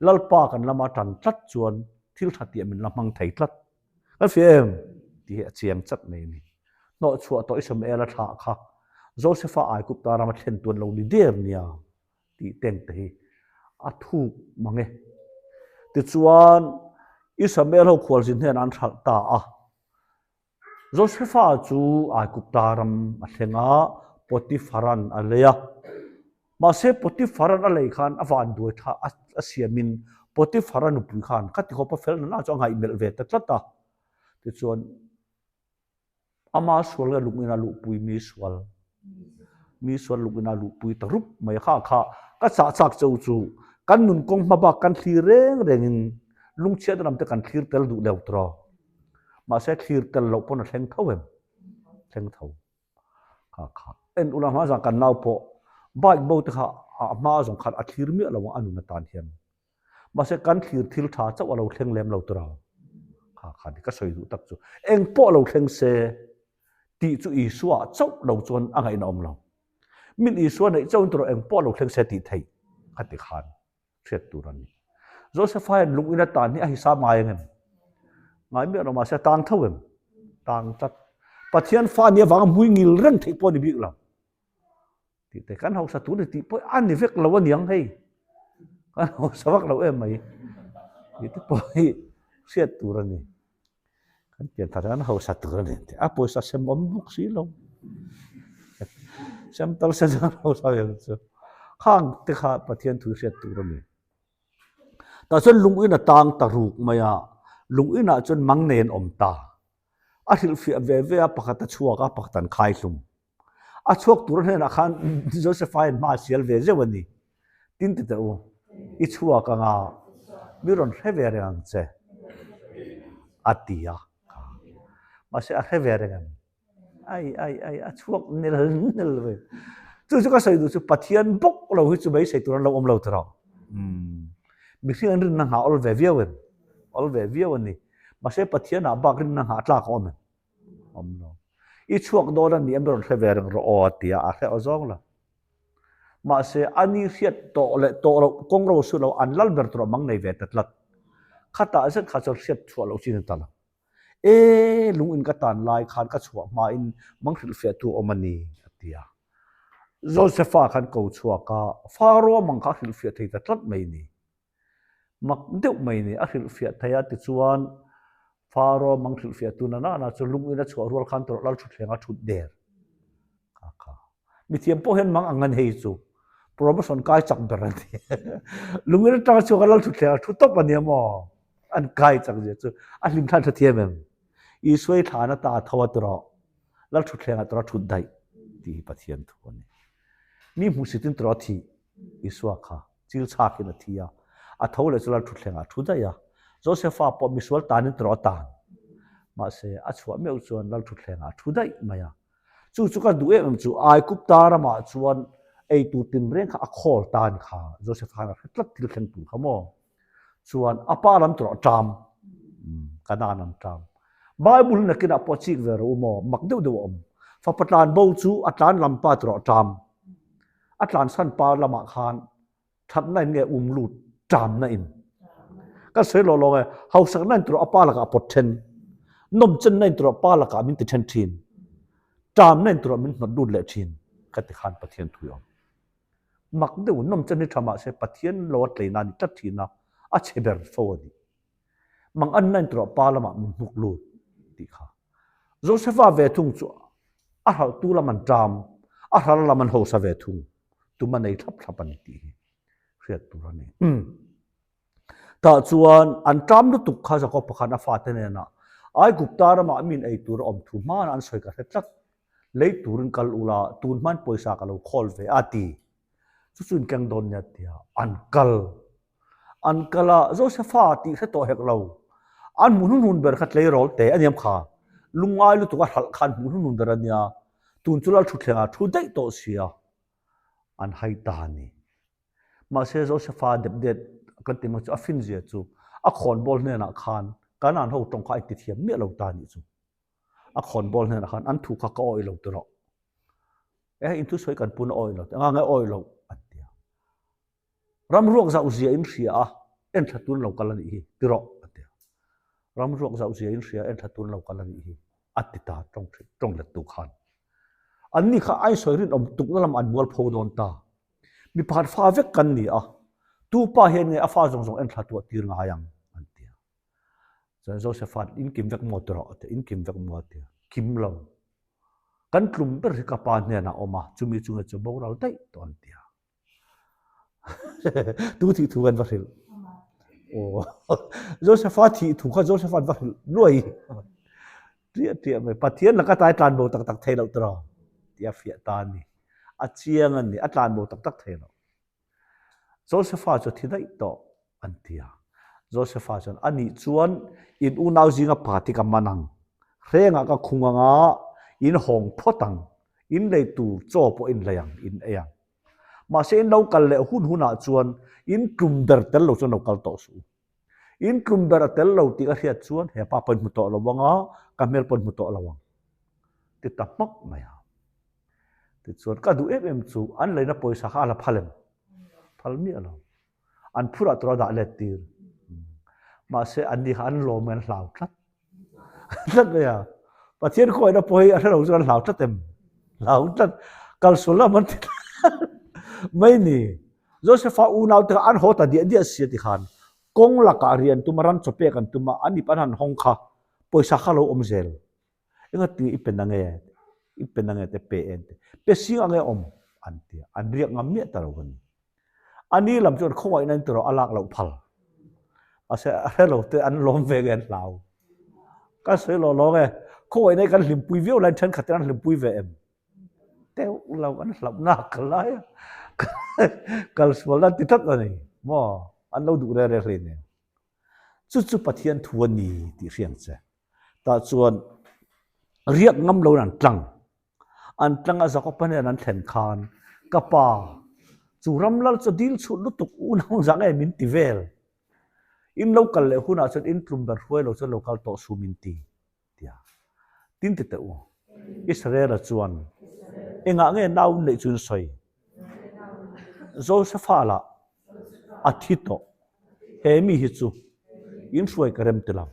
Lalpa kan lama tan tlat chuan thil tha tih min la hmang thei tlat. Kan hria em? Tih hi a chiang chat mai a ni. Hnawh chhuah tawh Ismaela thlah kha Josefa Aigupta rama thlen tuan lo ni der nia tih teng te hi a thuk mang e. Tichuan Ismael ho khualzin hnenah an hralh ta a. Josefa chu Aigupta ram a thleng a, Potifaran a lei a. Mahse Potifaran a lei khan a vanduai tha a siamin Potifara nupui khan ka tikhawp a fel nana chu a ngaihmelh ve ta tlat a. Tichuan ama sual nge lungin a luhpui mi sual mi sual lungin a luhpui ta rup mai a. Kha kha ka chah chak cheu chu kan nun kawng hma bak kan thlir reng rengin lungchhiatna lam te kan thlir tel duh leu tawh. Mahse thlir tel loh pawn a thleng tho em? Thleng tho. Kha kha. En ula hma zan kan nau pawh bike bo te kha a hma zawng khan a thlir miah lo ang a nun atan hian. Mahse kan thlir thil tha chauh a lo thleng lem lo tura. Kha kha ni ka sawi duh tak chu. Eng pawh lo thleng se tih chu Isua chauh lo chuan a ngaihna awm lo. Min Isua neih chauhin tura eng pawh lo thleng se tih theih kha ti khan. hriat tur a ni. Josefa hian lung in a tan hi a hisap ngai ang em? Ngai miah lo mahse a tang tho em? Tang tlat. Pathian fa nia vanga hmui ngil reng theih pawh a ni bik lo. Tih te kan hausa tur ni tih pawh a ni vek lo a niang hei. Kan hausa vak lo em mai. Tih te pawh hi hriat tur a ni. Kan pian thar hian hausa tur a ni tih a pawisa sem awm bawk si lo. Sem tal se chuan hausa ve ang chu. Khang te kha Pathian thu hriat tur a ni. Tah chuan lung in a tang ta ruk mai a, lung inah chuan mang nei an awm ta. A hrilhfiah ve ve a, pakhat a chhuak a, pakhat an khai hlum. A chhuak tur hnenah khan Joseph-a hian hma a sial ve zeuh a ni. Tin ti teh u, i chhuak anga mi rawn hre ve reng ang che, a ti a. Mahse a hre ve reng em? Ai, ai, ai, a chhuak nel nel ve. Chu chu ka sawi duh chu Pathian bawk lo hi chu beisei tur an lo awm lo tawh. Umm, mihring an rinna nghah awl ve viau em? Awl ve viau a ni. Mahse Pathianah bak rinna nghah tlak a awm em? Awm lo. I chhuak dawn a ni em rawn hre ve reng rawh aw a ti a, a hre aw zawng lo. Mahse a ni hriat tawh leh tawh loh kawng ro su lo an lal ber tur a mang nei ve ta tlat. Khatah zet kha chuan hriat chhuah loh chin a ta lo. E, lung in ka tan lai khan ka chhuah hmain mang hrilhfiahtu awm a ni a ti a. Josefa khan ko chhuak a, Faro mang kha a hrilhfiah thei ta tlat mai ni. Mak deuh mai ni, a hrilhfiah thei a, tichuan Faro mang hrilhfiahtu na nana chu lung in a chhuah rual khan tawrh lal thutthleng a thut der. Kha kha. Mithiam pawh hian mang ang an hei chu promotion kai chak ber a ni. Lung in atanga chhuak a lal thutthleng a thu tawp a nia maw? An kai chak zia chu a hlim thlan tha thiam em? Isua i thlan ata a tho a tawrh lal thutthleng ah tawrh a thut daih tih hi Pathian thu a ni. Mi hmuhsit in tawrh a thih Isua kha chil chhakin a thi a, a tho leh chu lal thutthlengah a thu daih a. Josefa pawh misual tanin tawrh a tan. Mahse, a chhuah meuh chuan lal thutthlengah a thu daih mai a. Chu chu ka duh em em chu, Aigupta ramah chuan ei tur tinreng kha a khawl tan kha Josefa khan a hre tlat thil thleng tur kha maw? Chuan a pa lam tawrh a ṭam, Kanaan an ṭam. Bible nakinah pawh chik ve rawh u maw? Mak deuh deuh a awm. Fapa tlan bo chu a tlan lam pa tawrh a ṭam. A tlansan pa lamah khan thatna in nge um lut ṭamna in. Kan sawi lawh lawng e, hausakna in turah a pa lakah a pawt then, nawmchenna in turah pa lakah min ti then thin, ṭamna in turah min hnawt lut leh thin ka ti khan Pathian thu i awm. Mak deuh nawmchen hi tha mahse Pathian lo a tleina a ni tlat thin a, a chhe ber fo a ni. Mang anna in turah pa lamah min hnuk lut tih kha. Josefa ve thung chu a hralhtu lam an ṭam, a hral lam an hausa ve thung, tum a nei thlap thlap a ni tih hi hriat tur a ni. Tah chuan an ṭam lutuk kha Jakob-a khan a fate hnenah, Aigupta ramah min ei tur a awm thu hmanah an sawi ka hre tlat, lei turin kal ula, tun hman pawisa ka lo khawl ve a ti. Chu chu in keng dawn nia tia an kal. An kal a, Josefa tih hre tawh hek lo. An hmuh hnuhnun ber kha tleirawl te a niam kha. Lungngai lutuk a hralh kha an hmuh hnuhnun ber a nia. Tun chu Lalthutthleng ah thu daih tawh sia. An hai ta a ni. Mahse Josefa dep det kan ti mai chu a fin zia chu a khawnbawl hnenah khan Kanaan ho tawng kha a intithiam miah lo ta a nih chu. A khawnbawl hnenah khan an thu kha ka awih lo ti rawh. E in thusawi kan pun a awih lo ti anga nge awih lo an ti a. Ram ruak zauh zia in hria a, en thla tun lo kal a nih hi ti rawh a ti a. Ram ruak zauh zia in hria a, en thla tun lo kal a nih hi a ti ta tawng tawng lettu khan. Anni kha a insawi rinawm tukna lamah an mualpho dawn ta. Mi pakhat fa vek kan ni a, tu pa hian nge a fa zawng zawng en thla tuah tir ngai ang an ti a. Chuan Joseph-a'n in kim vek maw ti rawh a ti a, in kim vek maw a ti a, kim lo. Kan tlum ber hi ka pa hnenah a awm a, chumi chunge chu boral daih tawh an ti a. Tu thih thu kan va hrilh. Aw Joseph-a thih thu kha Joseph-a'n va hrilh luai. Ṭiah ṭiah mai. Pathian laka tlai tlan bo tak tak thei loh tiraw? Tih a fiah ta a ni. A chiang a ni. A tlan bo tak tak thei lo. Joseph-a chu a thi daih tawh an ti a. Joseph-a chuan, A nih chuan in unau zinga pa ti ka man ang. Hrengah ka khung ang a, in hawng phawt ang. In lei tur chaw pawh in lei ang, in ei ang. Mahse in lo kal leh hun hunah chuan in tlum ber tel lo chuan lo kal tawh suh u. In tlum ber a tel lo tih ka hriat chuan he pa pawhin hmu tawh lo ang a, ka hmel pawhin hmu tawh lo ang. Ti ta hmak mai a. Tichuan ka duh em em chu an leina pawisa kha a la phal em? Phal miah lo. An phurah tura dah let tir. Mahse anni kha an lawm an hlau tlat. Tlat mai a. Pathian khawngaihna pawh hi a hre lo chu an hlau tlat em? Hlau tlat. Kalsual lam an ti tlat mai ni. Joseph-a unau te kha an haw ta diah diah si a ti khan. Kawng lakah rian tum a, ran chaw pek an tum a, an ip an han hawng kha pawisa kha lo awm zel. Engatinge i pe na nge? I pe na nge te pe en te. Pe sing ange awm an ti a, an riak ngam miah ta lo a ni. A ni lam chuan khawngaihna in tiraw a lak loh phal. Mahse a hre lo te an lawm ve nge an hlau. Kan sawi lawh lawng e, khawngaihna hi kan hlimpui viau laiin thenkhat ten an hlimpui ve em? Deuh lo an hlauh nak lai a, kal sual an ti tlat a ni maw? An lo duh reh reh hleinem. Chu chu Pathian thu a ni tih hriang che. Tah chuan riak ngam loin an tlang. An tlang a Jakob-a hnen an thlen khan, Ka pa, chu ram lal chu dil chhut lutuk unau zah nge min ti vel? In lo kal leh hunah chuan in tlum ber hruai lo chuan lo kal tawh su min ti, tia. Tin ti teh u. Israel-a chuan, Engah nge nau neih chu in sawi? Josepha lah a thi tawh. He mi hi chu in hruai ka rem ti lo.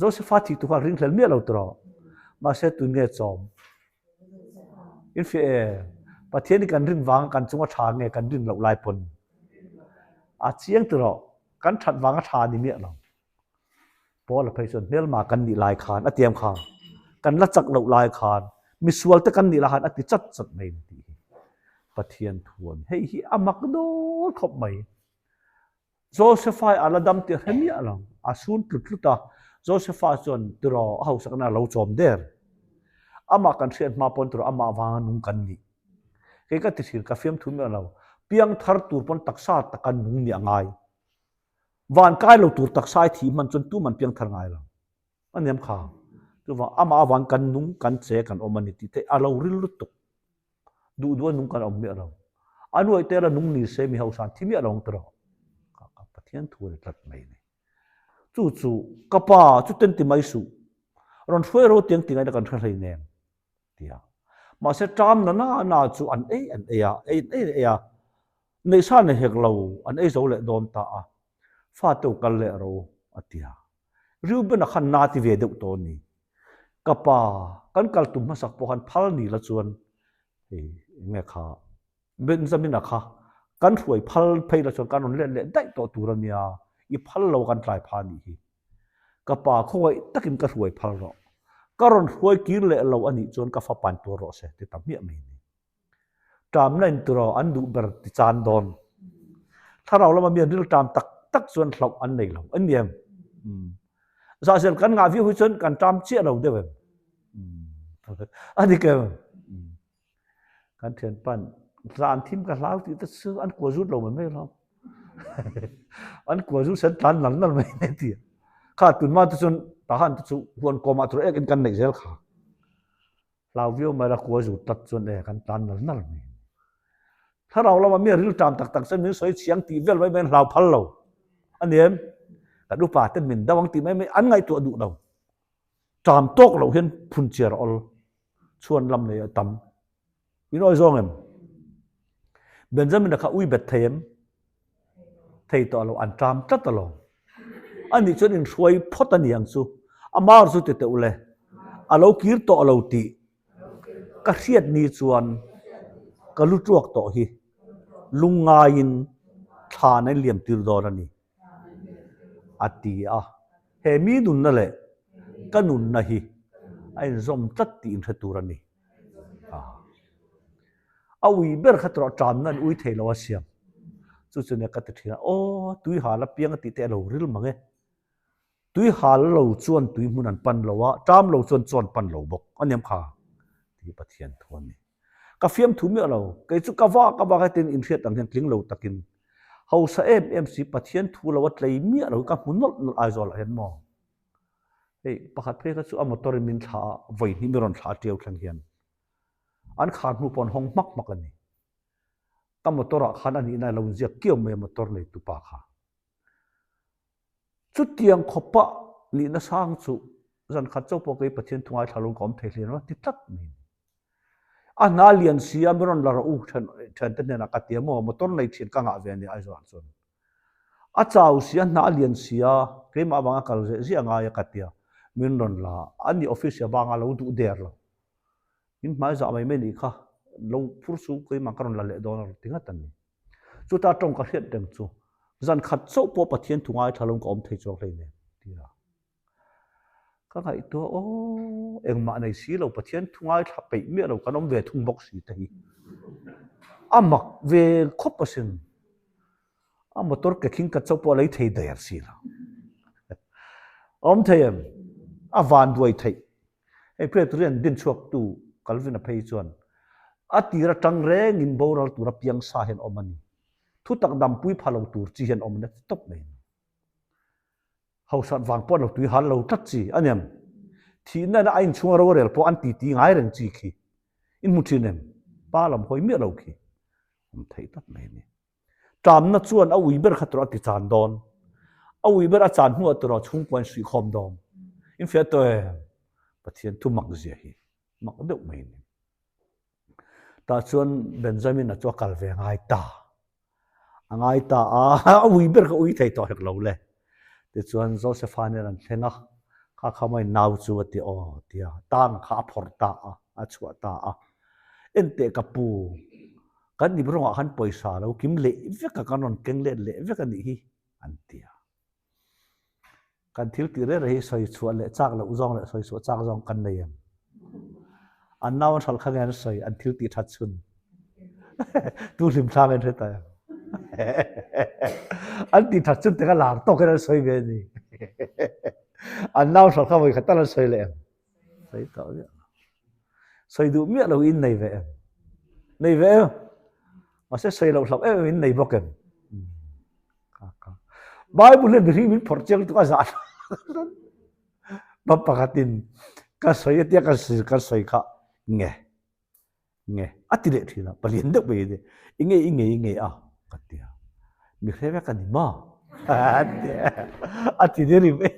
Josepha thih tu kha ringhlel miah lo tiraw? Mahse tun nge chawm? In fiah e, Pathian hi kan rin vanga kan chunga tha nge kan rin loh lai pawn a chiang tiraw? Kan that vanga tha ni miah lo. Paula phei chuan hmelma kan nih lai khan a tiam kha, kan la chak loh lai khan, misual te kan nih lai khan a ti chat chat mai ni tih hi Pathian thu a ni. Hei hi a mak dawn khawp mai. Josephai a la dam tih hre miah lo, a sun tlut tlut a, Josepha chuan tiraw a hausakna a lo chawm der. Amah kan hriat hma pawn tiraw amah vanga nung kan nih. Kei ka ti thin, ka fiamthu miah lo, piangthar tur pawn taksa taka nung nih a ngai. Van kai lo tur taksa i thih hman chuan tuman piang thar ngai lo. A niam kha. Chuvang amah avang kan nung, kan che, kan awm a ni tih te a lo ril lutuk. Duh duh a nung kan awm miah lo. A nuaih te la nung ni se mi hausa an thi miah lo ang tiraw. Ka ka Pathian thu a ni tlat mai ni. Chu chu ka pa chu ten ti mai suh. Rawn hruai ro tiang ti ngaihna kan hre hlei nem. Tia. Mahse ṭam na na na chu an ei an ei a, ei an ei an ei a. Neihsa nei hek lo, an ei zo leh dawn ta a. Fate u kal leh ro, a ti a. Reuben-a khan na ti ve deuh tawh a ni. Ka pa, kan kal tum hmasak pawh khan phal ni la chuan hei eng nge kha Benjamin-a kha kan hruai phal phei la chuan kan rawn let leh daih tawh tur a nia, i phal lo kan tlai pha a nih hi. Ka pa khawngaih takin ka hruai phal rawh. Ka rawn hruai kir leh lo a nih chuan ka fapain tuar rawh se ti ta hmiah mai ni. Ṭamna in tiraw an duh ber ti chan dawn. Thlarau lama mi an ril ṭam tak tak chuan hlauh an nei lo an ni em? Zahzel kan ngah viau hi chuan kan ṭam chiah lo deuh em? A dik em? Kan thianpan tlan thim ka hlau tih te chu an kua zut lo mai mai lo. An kua zut sen tlan nal nal mai mai ti. Kha tunma te chuan tahan te chu huan kawmah tur ek in kan neih zel kha. Hlau viau mai la kua zut tlat chuan e kan tlan nal nal mai. Thlarau lama mi ril ṭam tak tak chuan min sawi chhiang tih vel mai mai an hlau phal lo. A ni em? Kan upa ten min do ang tih mai mai an ngaihtuah duh lo. Ṭam tawk loh hian phun chiar awl chhuan lam nei a tam. In awi zawng em? Benjamin-a kha ui bet thei em? Thei tawh lo, an ṭam tlat alawm. Ani chuan inhruai phawt a ni ang chu. A mar chu ti teh ule, a lo kir tawh lo tih ka hriat ni chuan ka lu ṭuak tawh hi lungngaiin thlan a inliam tir dawn a ni. A ti a, he mi nunna leh ka nunna hi a inzawm tlat tih inhre tur a ni. A ui ber kha tawrh tanna an ui thei lo a siam. Chu chu nia ka ti thin a, aw tui hal apiang a tih te a lo ril mang e. Tui hal lo chuan tui hmun an pan lo a, ṭam lo chuan chaw an pan lo bawk a niam kha tih Pathian thu a ni. Ka fiamthu miah lo, kei chu ka vak a vak hetin inhriat ang hian tling lo takin hausa em em si Pathian thu lo a tlei miah lo hi ka hmu nawlh nawlh Aizawl ah hian maw. Hei pakhat phei kha chu a motor in min thlah a, vawi hnih mi rawn thlah a ṭiau thleng hian an khar hnu pawh an hawng hmak hmak a ni. Ka motor ah khan a nihna a lo inziak kiau mai a motor neitu pa kha. Chutiang khawpa nihna sang chu zan khat chauh pawh kei Pathian thu ngaithla lo ka awm thei hle lo a ti tlat mai a ni. A hna lian si a mi rawn la rawh u thiante hnenah ka ti a maw motor nei thin ka ngah ve a ni Aizawl ah chuan. A chau si a hna a lian si a keimah avanga kal zeh ziah ngai a ka ti a min rawn la a ni office a banga lo duh der lo. Min hmai zah mai mai nih kha lo phur chu keimah ka rawn la leh dawn a rawn ti ngat a ni. Chuta tawng ka hriat reng chu. Zan khat chauh pawh Pathian thu ngaithla lo ka awm thei chuang hleinem ti a. Ka ngaihtuah aw engmah nei si lo Pathian thu ngaithla peih miah lo kan awm ve thung bawk si te hi. A mak ve khawp asin. A motor ke thing khat chauh pawh a lei thei der si lo. A awm thei em? A van duai theih. Hei Pretorian din chhuaktu Calvin-a phei chuan a tir atang rengin boral tura piang sa hian awm a ni. Thutak dampui pha lo tur chi hian awm a ni tawp mai. Hausat vang pawh an lo tui hal lo tlat chi a niam. Thihna ina a inchhunga rorel pawh an titi ngai reng chi khi. In hmu thin em? Pa lam hawi miah lo khi. Awm theih tlat mai a ni. Ṭamna chuan a ui ber kha tawrh a ti chan dawn. A ui ber a chan hnuah tawrh a chhungkua in suihkhawm dawn. In fiah tawh em? Pathian thu mak zia hi mak deuh mai a ni. Tah chuan Benjamin-a chu a kal ve ngai ta. A ngai ta a, a ui ber kha ui thei tawh hek lo le. Tichuan Josepha nen an thleng a, kha kha mai nau chu a ti aw tia tang kha a phawrh ta a, a chhuah ta a. Enteh ka pu, kan ip rawngah khan pawisa lo kim leh vek a, kan rawn keng let leh vek a nih hi an ti a. Kan thil tih reng reng hi sawi chhuah leh chak loh zawng leh sawi chhuah chak zawng kan nei em? An nau an hralh kha nge an sawi an thil tih that chhun? Tu hlim thlang en hre ta em? An tih that chhun te kha lar tawk in an sawi ve a ni. An nau hralh kha vawi khat tal an sawi leh em? Sawi tawh miah lo. Sawi duh miah lo in nei ve em? Nei ve em? Mahse sawi loh hlauh em em in nei bawk em? Bible hian mihring min phawrh chiang tuk a zah Pa pakhatin ka sawi atia ka ka sawi kha nge nge a ti leh thin a palian deuh mai ani i nge i nge i nge a ka ti a mi hre vek a ni maw a ti ni rim e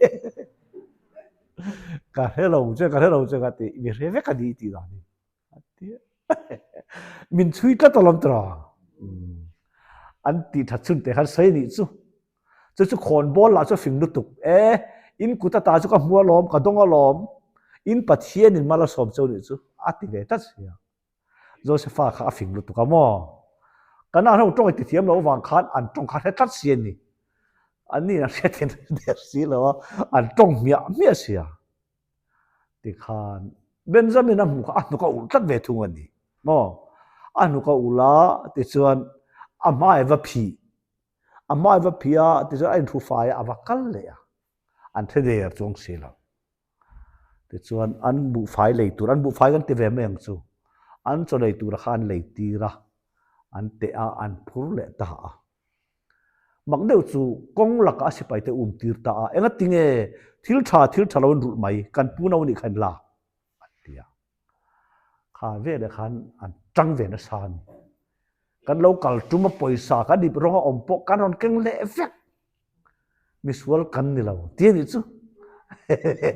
ka hre lo che ka hre lo che ka ti mi hre vek a ni tih dan hi Min chhui tlat alawm tawh. An tih that chhun te khan sawi nih chu. Chu chu khawn bawl lah chu a fing lutuk. E, in kut ata chu ka hmu alawm, ka dawng alawm. In Pathian in mal a sawm cheu nih chu a ti ve tlat sia. Josepha kha a fing lutuk a maw? Kan ah ho tawng i ti thiam lo avang khan an tawng kha hre tlat si a ni. An ni in an hriat thiam der si lo a, an tawng hmiah hmiah sia. Tikhan Benjamin a hmuh kha a hnuk a ulh tlat ve thung a ni maw? A hnuk a ulh a tichuan a hmai va phih, a hmai va phih a tichuan a inhru fai a, a va kal leh a, an hre der chuang si lo. Tichuan an buhfai lei tur, an buhfai kan ti ve mai ang chu, an chaw lei tura kha an lei tir a, an teh a, an phur leh ta a. Mak deuh chu kawng lakah a sipaite um tir ta a, engati nge thil tha thil tha lo in rulh mai, kan pu no nih kha in lak an ti a. Kha veleh khan an tang ve nasa a ni. Kan lo kal tum a pawisa kan ip rawng a awm pawh kan rawn keng leh vek. Misual kan ni lo ti a nih chu.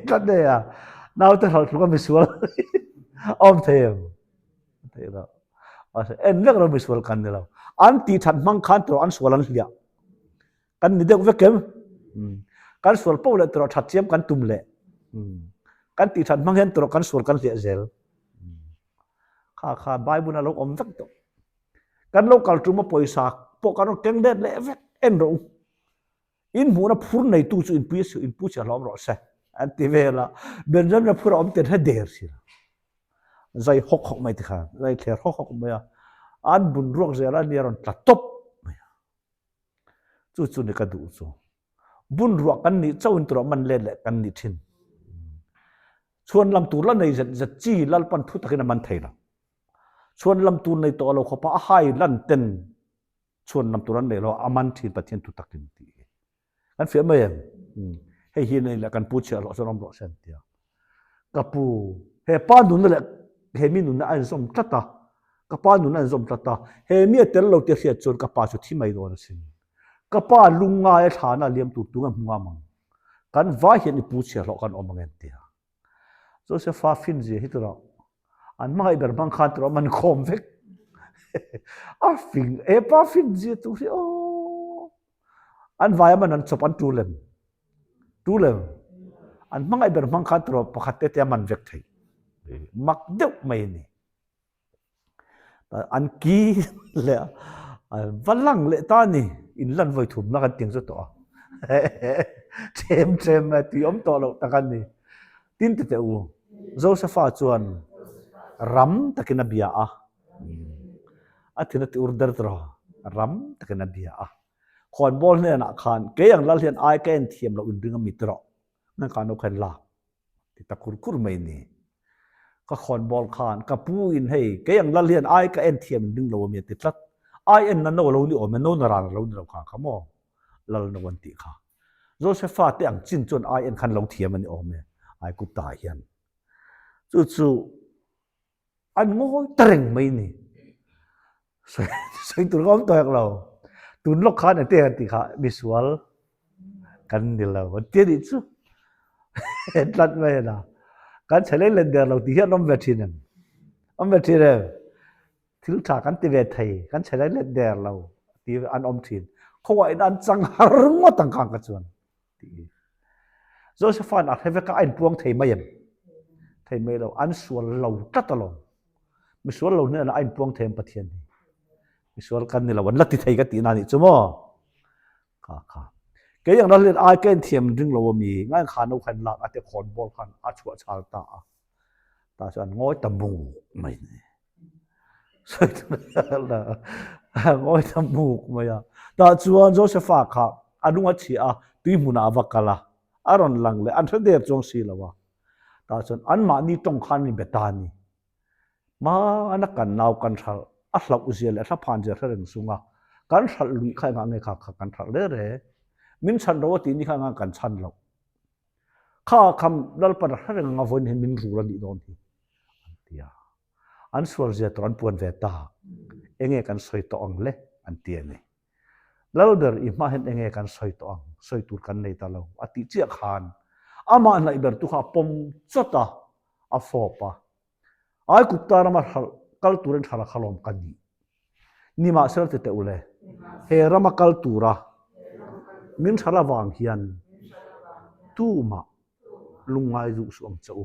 Tlat nei a, naute hralh tluk a misual a awm thei em? Theih loh. Mahse en vek lo misual kan ni lo. An tih that hmang khan tawh an sual an hliah. Kan ni deuh vek em? Kan sual poh leh tawh that chiam kan tum leh. Kan tih that hmang hian tawh kan sual kan hliah zel. Kha kha Bible a lo awm vek tawh. Kan lo kal tum a pawisa pawh kan rawn keng let leh vek en rawh u. In hmuhna phur neitu chu inpui a inpu chhiah hlawm rawh se an ti vel a. Benjamin-a phur a awm ten hre der si lo. Zai hawk hawk mai tikhan, zai thler hawk hawk mai a, an bun ruak zel a nia rawn tla tawp mai a. Chu chu ni ka duh chu. Bun ruah kan nih chauhin turah man let leh kan nih thin. Chhuan lam tur la nei zet zet chi Lalpan thu takin a man thei lo. Chhuan lam tur nei tawh lo khawpa a hai lan ten chhuan lam tur an nei lo a man thin Pathian thu takin tih hi. Kan fiah mai em? Hei hi nei leh kan pu chhiah hlawh chuan awm rawh se an ti a. Ka pu, he pa nunna leh he mi nunna a inzawm tlat a, ka pa nunna a inzawm tlat a, he mi a tel lo tih a hriat chuan ka pa chu thi mai dawn asin. Ka pa lungngai a thlana liam tur tunge hmu ngam ang? Kan vai hian i pu chhiah hlawh kan awm ang em ti a. Josepha fin zia hi tura an hmangaih ber hmang khan tura man khawm vek. A fing e pa fin zia tu hi aw. An vai man an chawp an tu lem. Tu lem. An hmangaih ber hmang khan tura pakhat te te man vek thei. Mak deuh mai ni. An ki leh va lang leh ta ni. In lan vawi thumna kan tiang chu tawh a. Ṭhem ṭhem mai tui awm tawh loh tak a ni. Tin ti teh u, Josefa chuan ram takin a bia a. A thin a ti ur der tawh a, ram takin a bia a. Khawnbawl hnenah khan kei ang lal hian ai ka en thiam loh inring a mi tawh nang khan lo khan lak ti ta kur kur mai ni. Ka khawnbawl khan ka pu in hei kei ang lal hian ai ka en thiam inring lo a mi a ti tlat. Ai en na no a lo ni awm e, no na ran a lo ni lo kha kha maw lal no an tih kha. Josefa te ang chin chuan ai en khan lo thiam a ni awm e Aigupta ah hian. Chu chu An ngawi ta reng mai ni. Sawi tur ka awm tawh hek lo. Tun lawk khan eng te han tih kha misual kan ni lo an ti a nih chu. Tlat mai a na. Kan chhe lei len der lo tih hi an awm ve thin em? Awm ve thin em? Thil tha kan ti ve thei, kan chhe lei len der lo tih an awm thin. Khawngaih in an chang har ngawt ang kha ka chuan. Ti. Josepha'n a hre vek a, a inpuang thei mai em? Thei mai lo. An sual lo tlat alawm. Misual lo hnenah a inpuang thei em Pathian hi? Misual kan ni lo, an la ti thei ka tihna a nih chu maw? Kha kha. Kei ang ral hian ai ka inthiam ring lo a mi, ngai kha no khan lak a te khawnbawl khan a chhuah chhal ta a. Tah chuan ngawi ta muk mai ni. Ngawi ta muk mai a. Tah chuan Josepha kha a lung a chhia a, tui hmunah a va kal a, a rawn lang leh an hre der chuang si lo a. Tah chuan anmahni tawng khan an inbe ta a ni. Hmana kan nau kan hralh a hlauh zia leh a thlaphan zia hre reng chung a, kan hralh luih kha engah nge kha kha kan hralh reng reng. Min chhan ro a tih ni kha engah kan chhan loh. Kha kham Lalpan a hre reng anga vawiin hian min rul a nih dawn hi an ti a. An sual zia tur an puan ve ta. Enge kan sawi tawh ang le an ti a ni. Lalber i hma hian enge kan sawi tawh ang, sawi tur kan nei ta lo a tih chiah khan amah hnaih ber tu kha a pawm chawt a, a fawp a. Aikupta rama hralh kal turin hralh a khalawm ka nih. Nimahsela ti teh u le, he rama kal tura min hralh avang hian tumah lungngai duh suh ang che u.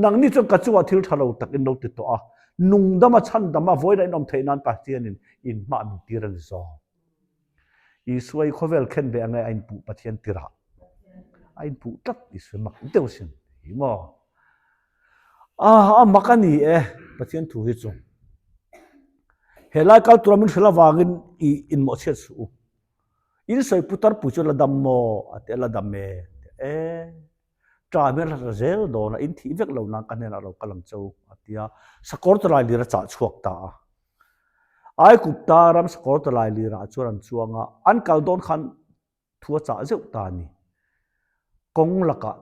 Nangni chuan ka chungah thil tha lo tak in lo ti tawh a, nungdama chhandama vawiin a inawm theih nan Pathianin in hmah min tir a ni zawk. Isua i khawvel khen ve angai a inpuh Pathian tirah a inpuh tlat Isua mak deuh sin hi maw. Ah, a mak a ni e Pathian thu hi chu. He lai kal tura min hrilh avangin i inmawhchhiat suh u. In sawi putar pui chu la dam maw? A ti a, la dam e. E, ṭa hmel hla zel dawn a, in thih vek lo nan ka hnenah lo kal ang che u, a ti a. Sakawr talai lir a chah chhuak ta a. Aikupta ram sakawr talai lirah chuan an chuang a, an kal dawn khan thu a chah zeuh ta a ni. Kawng lakah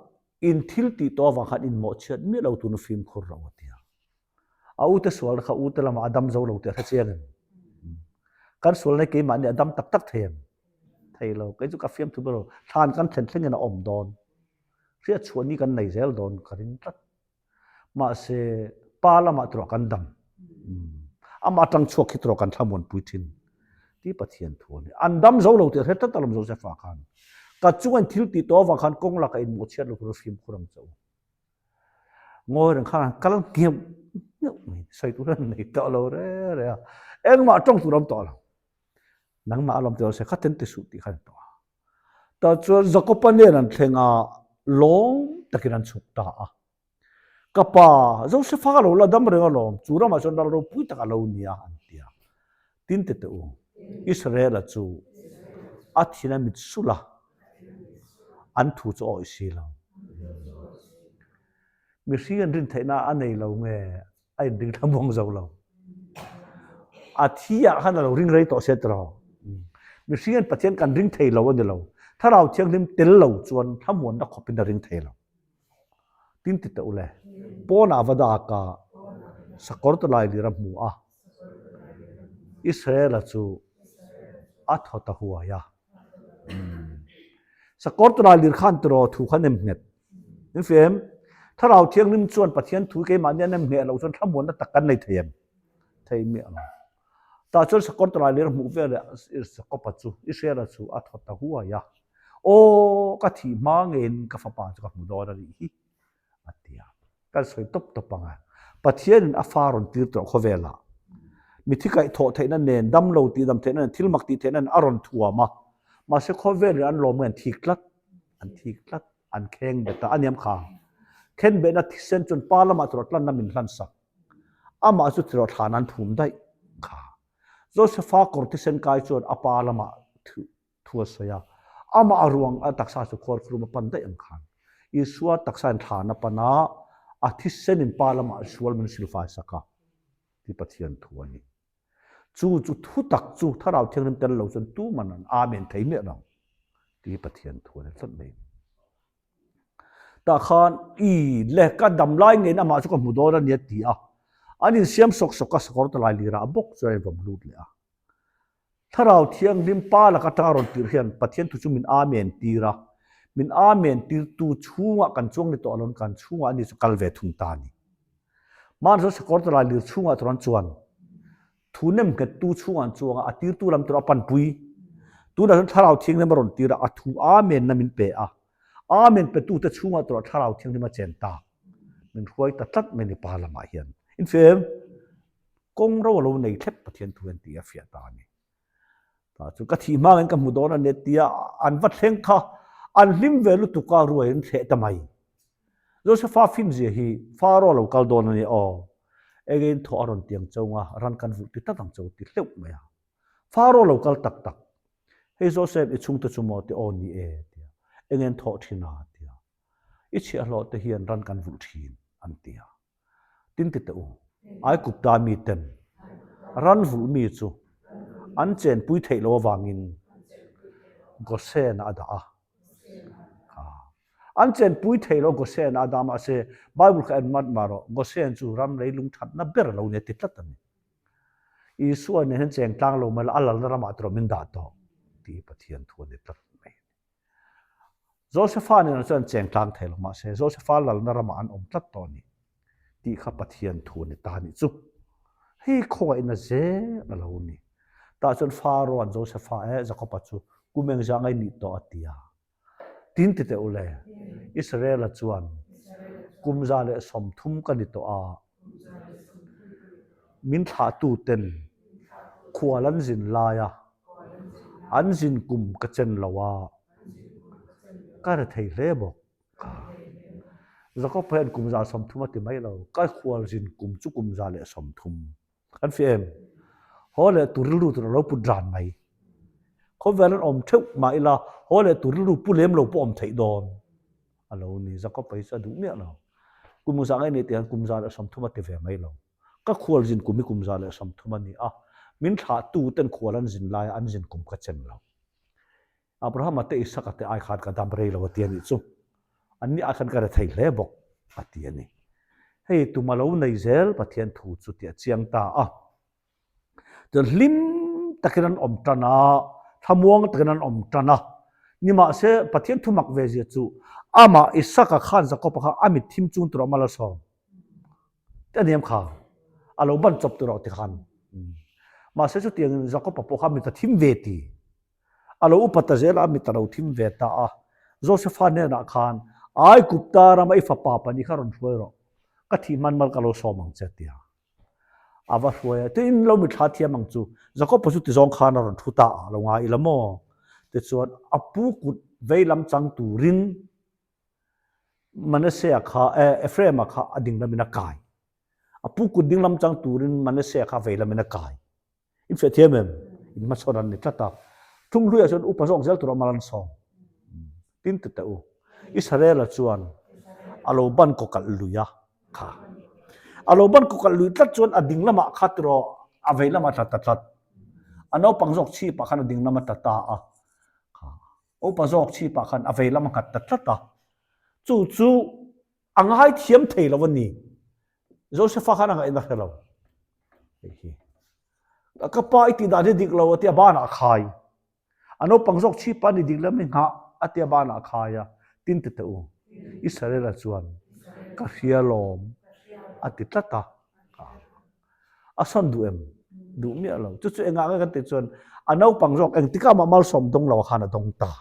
in thil tih tawh avang khan inmawhchhiat miah lo tun fimkhur ro a ti a. A ute sualna kha ute lamah a dam zo lo tih a hre chiang em? Kan sualna hi keimahni a dam tak tak thei em? Thei lo. Kei chu ka fiamthu ber lo. Thlan kan thlen thlengin a awm dawn. Hriatchhuah ni kan nei zel dawn ka ring tlat. Mahse, pa lamah tawh kan dam. Amah atang chhuak khi tawh kan thlamuanpui thin. Ti Pathian thu a ni. An dam zo lo tih a hre tlat alawm Josefa khan. Ka chunga in thil tih tawh avang khan kawng lakah inmawhchhiat lo tur a fimkhur ang che u. Ngawi reng khan an kal ngheuh ngheuh mai. Sawi tur an nei tawh lo re re a. Engmah tawng tur a awm tawh lo. Nangmah alawm tih se khatin ti suh tih kha an tawh a. Tah chuan Jakopa nen an thleng a, lawm takin an chhuk ta a. Ka pa, Josefa ka lo la dam reng alawm, chu ramah chuan ral ropui tak a lo nia an ti a. Tin ti teh u, Israela chu a thin a mit sulh a, an thu chu a awih si lo. Mihring an rin theihna a nei lo nge a inring thla muang zo lo. A thi ah khan a lo ring rei tawh sia tiraw. Mihring hian Pathian kan ring thei lo a ni lo. Thlarau Thianghlim tel lo chuan thlamuanna khawpin a ring thei lo. Tin ti teh u le, pawnah va dak a, sakawr tawlai lir a hmu a, Israela chu a thaw ta huai a. Sakawr tawlai lir khan tiraw thu kha nem nghet. Min fi em? Thlarau Thianghlim chuan Pathian thu keimahni a nem ngheh loh chuan thlamuanna tak kan nei thei em? Thei miah lo. Tah chuan sakawr tawlai lir hmuh vel leh Jakoba chu, Israela chu a thaw ta huai a. Aw, ka thih hma ngeiin ka fapa chu ka hmu dawn a nih hi, a ti a. Kan sawi tawp tawp ang a. Pathianin a fa rawn tir tawh khawvelah. Mithi kaih thawh theihna nen, damlo tihdam theihna nen, thil mak tih theihna nen a rawn thuam a. Mahse khawvelin an lawm nge an thik tlat, an thik tlat, an kheng bet a, a niam kha. Khenbehna thisen chuan pa lamah tawrh tlanna min hlan sak. Amah chu tiraw thlan an phum daih kha. Josepha kawr thisen kai chuan a pa lamah thu a sawi a, amah a ruang a taksa chu khuarkhurum a pan daih ang khan Isua taksa in thlan a pan a, a thisen in pa lamah sual min silfai sak a ti Pathian thu a ni. Chu chu thu tak chu Thlarau Thianghlim tel lo chuan tuman an Amen thei miah lo ti Pathian thu a ni tlat mai. Tah khan i le ka dam lai ngeiin amah chu ka hmu dawn a nia ti a, an insiam sawk sawk a sakawr ta lai lirah bawk chuan a invawm lut leh a. Thlarau Thianghlim Pa laka atanga rawn tirh hian Pathian thu chu min Amen tir a, min Amen tirtu chhungah kan chuang ni tawh lo, kan chhungah ani chu kal ve thung ta a ni. Mahni chuan sakawr ta lai lir chhungah chuan chuan thu nem nghettu chhungah an chuang a, a tirtu lam tur a panpui. Tunah chuan Thlarau Thianghlim a rawn tir a, a thu Amen na min pe a, Amen petute chhungah tur a Thlarau Thianghlim a chen ta. Min hruai ta tlat mai ni Pa lamah hian. Infem! Kawng ro a lo nei thlep Pathian thu hian tih a fiah ta a ni. Tah chu ka thih hmangin ka hmu dawn a ni tia an va thleng kha an hlim ve lutuk a ruai an thleh ta mai. Josepha finzia hi Faro a lo kal dawn a ni aw. Engin thaw a rawn tiang chau nga ran kan vulh ti tlat ang chau ti hleuh mai a. Faro a lo kal tak tak. Hei Joseph i chhungte chu maw ti aw ni e tia. Engin thawh thin a tia. I chhiahhlawh te hian ran kan vulh thin an tia. Tin ti teh u, Aikupta miten ran vulh mi chu an chenpui theih loh avangin Gosen-a a dah a. An chenpui theih loh Gosen-a a dah mahse Bible kha en mat mah rawh, Gosen chu ram leilung thatna ber lo nia ti tlat a ni. Isua nen hian cheng tlang lo mai la, a lalna ramah te erawh min dah tawh tih hi Pathian thu a ni tlat mai. Josepha nen chuan cheng tlang thei lo mahse Josepha lalna ramah an awm tlat tawh a ni tih kha Pathian thu a ni ta nih chu. Hei khawngaihna zel a lo ni. Tah chuan Pharaoh-a'n Josepha e Jakob-a chu kum engzah ngai nih tawh a ti a. Tin ti teh u le, Israel-a chuan kum 130 ka ni tawh a, min thlahtuten khual an zin laia An zin kum ka chen lo a, ka re thei hle bawk. Jakob hian kum 130 a ti mai lo, ka khual zin kum chu kum 130. Kan fiah em? Haw leh tur rilru tur a lo put ran mai. Khawvel an awm theuh mah ila, haw leh tur rilru pu lem lo pawh awm theih dawn a lo ni. Jakob hi chu a duh miah lo. Kum za ngei nei tih hian kum 130 a ti ve mai lo. Ka khual zin kum hi kum 130 a ni a, min thlahtu ten khual an zin laia an zin kum ka chen lo. Abrahama te Isaka te ai khan ka dam rei lo a ti a nih chu. Anni ai khan ka re thei hle bawk a ti a ni. Hei tum a lo nei zel Pathian thu chu tih a chiang ta a. Chuan hlim takin an awm tan a, thlamuang takin an awm tan a. Nimahse Pathian thu mak ve zia chu amah Isaka khan Jakoba kha a mit thim chung tur a mal a sawm. A niam kha a lo ban chawp tur ti khan. Mahse chutiangin Jakob-a pawh kha mit a thim ve ti. A lo upa ta zel a, a mit a lo thim ve ta a. Josepha hnenah khan, Aigupta rama i fapa pahnih kha rawn hruai rawh, ka thih hman mal ka lo sawm ang che a ti a. A va hruai a, tin lo mithla thiam ang chu. Jakob-a chu tizawng khan a rawn thu ta a, lo ngai ila maw? Tichuan a pu kut veilam chang turin Manasseh-a kha, Ephraim-a kha a dinglamin a kai. A pu kut dinglam chang turin Manasseh-a kha veilamin a kai. In hriat thiam em? In hmachhawn an ni tlat a. Thunghluiah chuan upa zawk zel tur a mal an sawm. Tin ti teh u. Israel-a chuan a lo ban kaw kalh lui a kha. A lo ban kaw kalh lui tlat chuan a dinglamah kha tiraw a veilamah tla ta tlat. A naupang zawk chhipah khan a dinglam a tla ta a kha. Upa zawk chhipah khan a vei lam a nghat ta tlat a, chu chu a ngaithiam thei lo a ni. Josepha khan a ngaihna hre lo. Hei hi. Ka pa i tih dan hi dik lo a tia banah a khai. A naupang zawk chhipa ni dik lam i nghah a tia banah a khai a, tin ti teh u. Israela chuan ka hria lawm a ti tlat a. A sawn duh em? Duh miah lo. Chu chu engah nge kan tih chuan a naupang zawk engtikah mah malsawm dawng lo khan a dawng ta.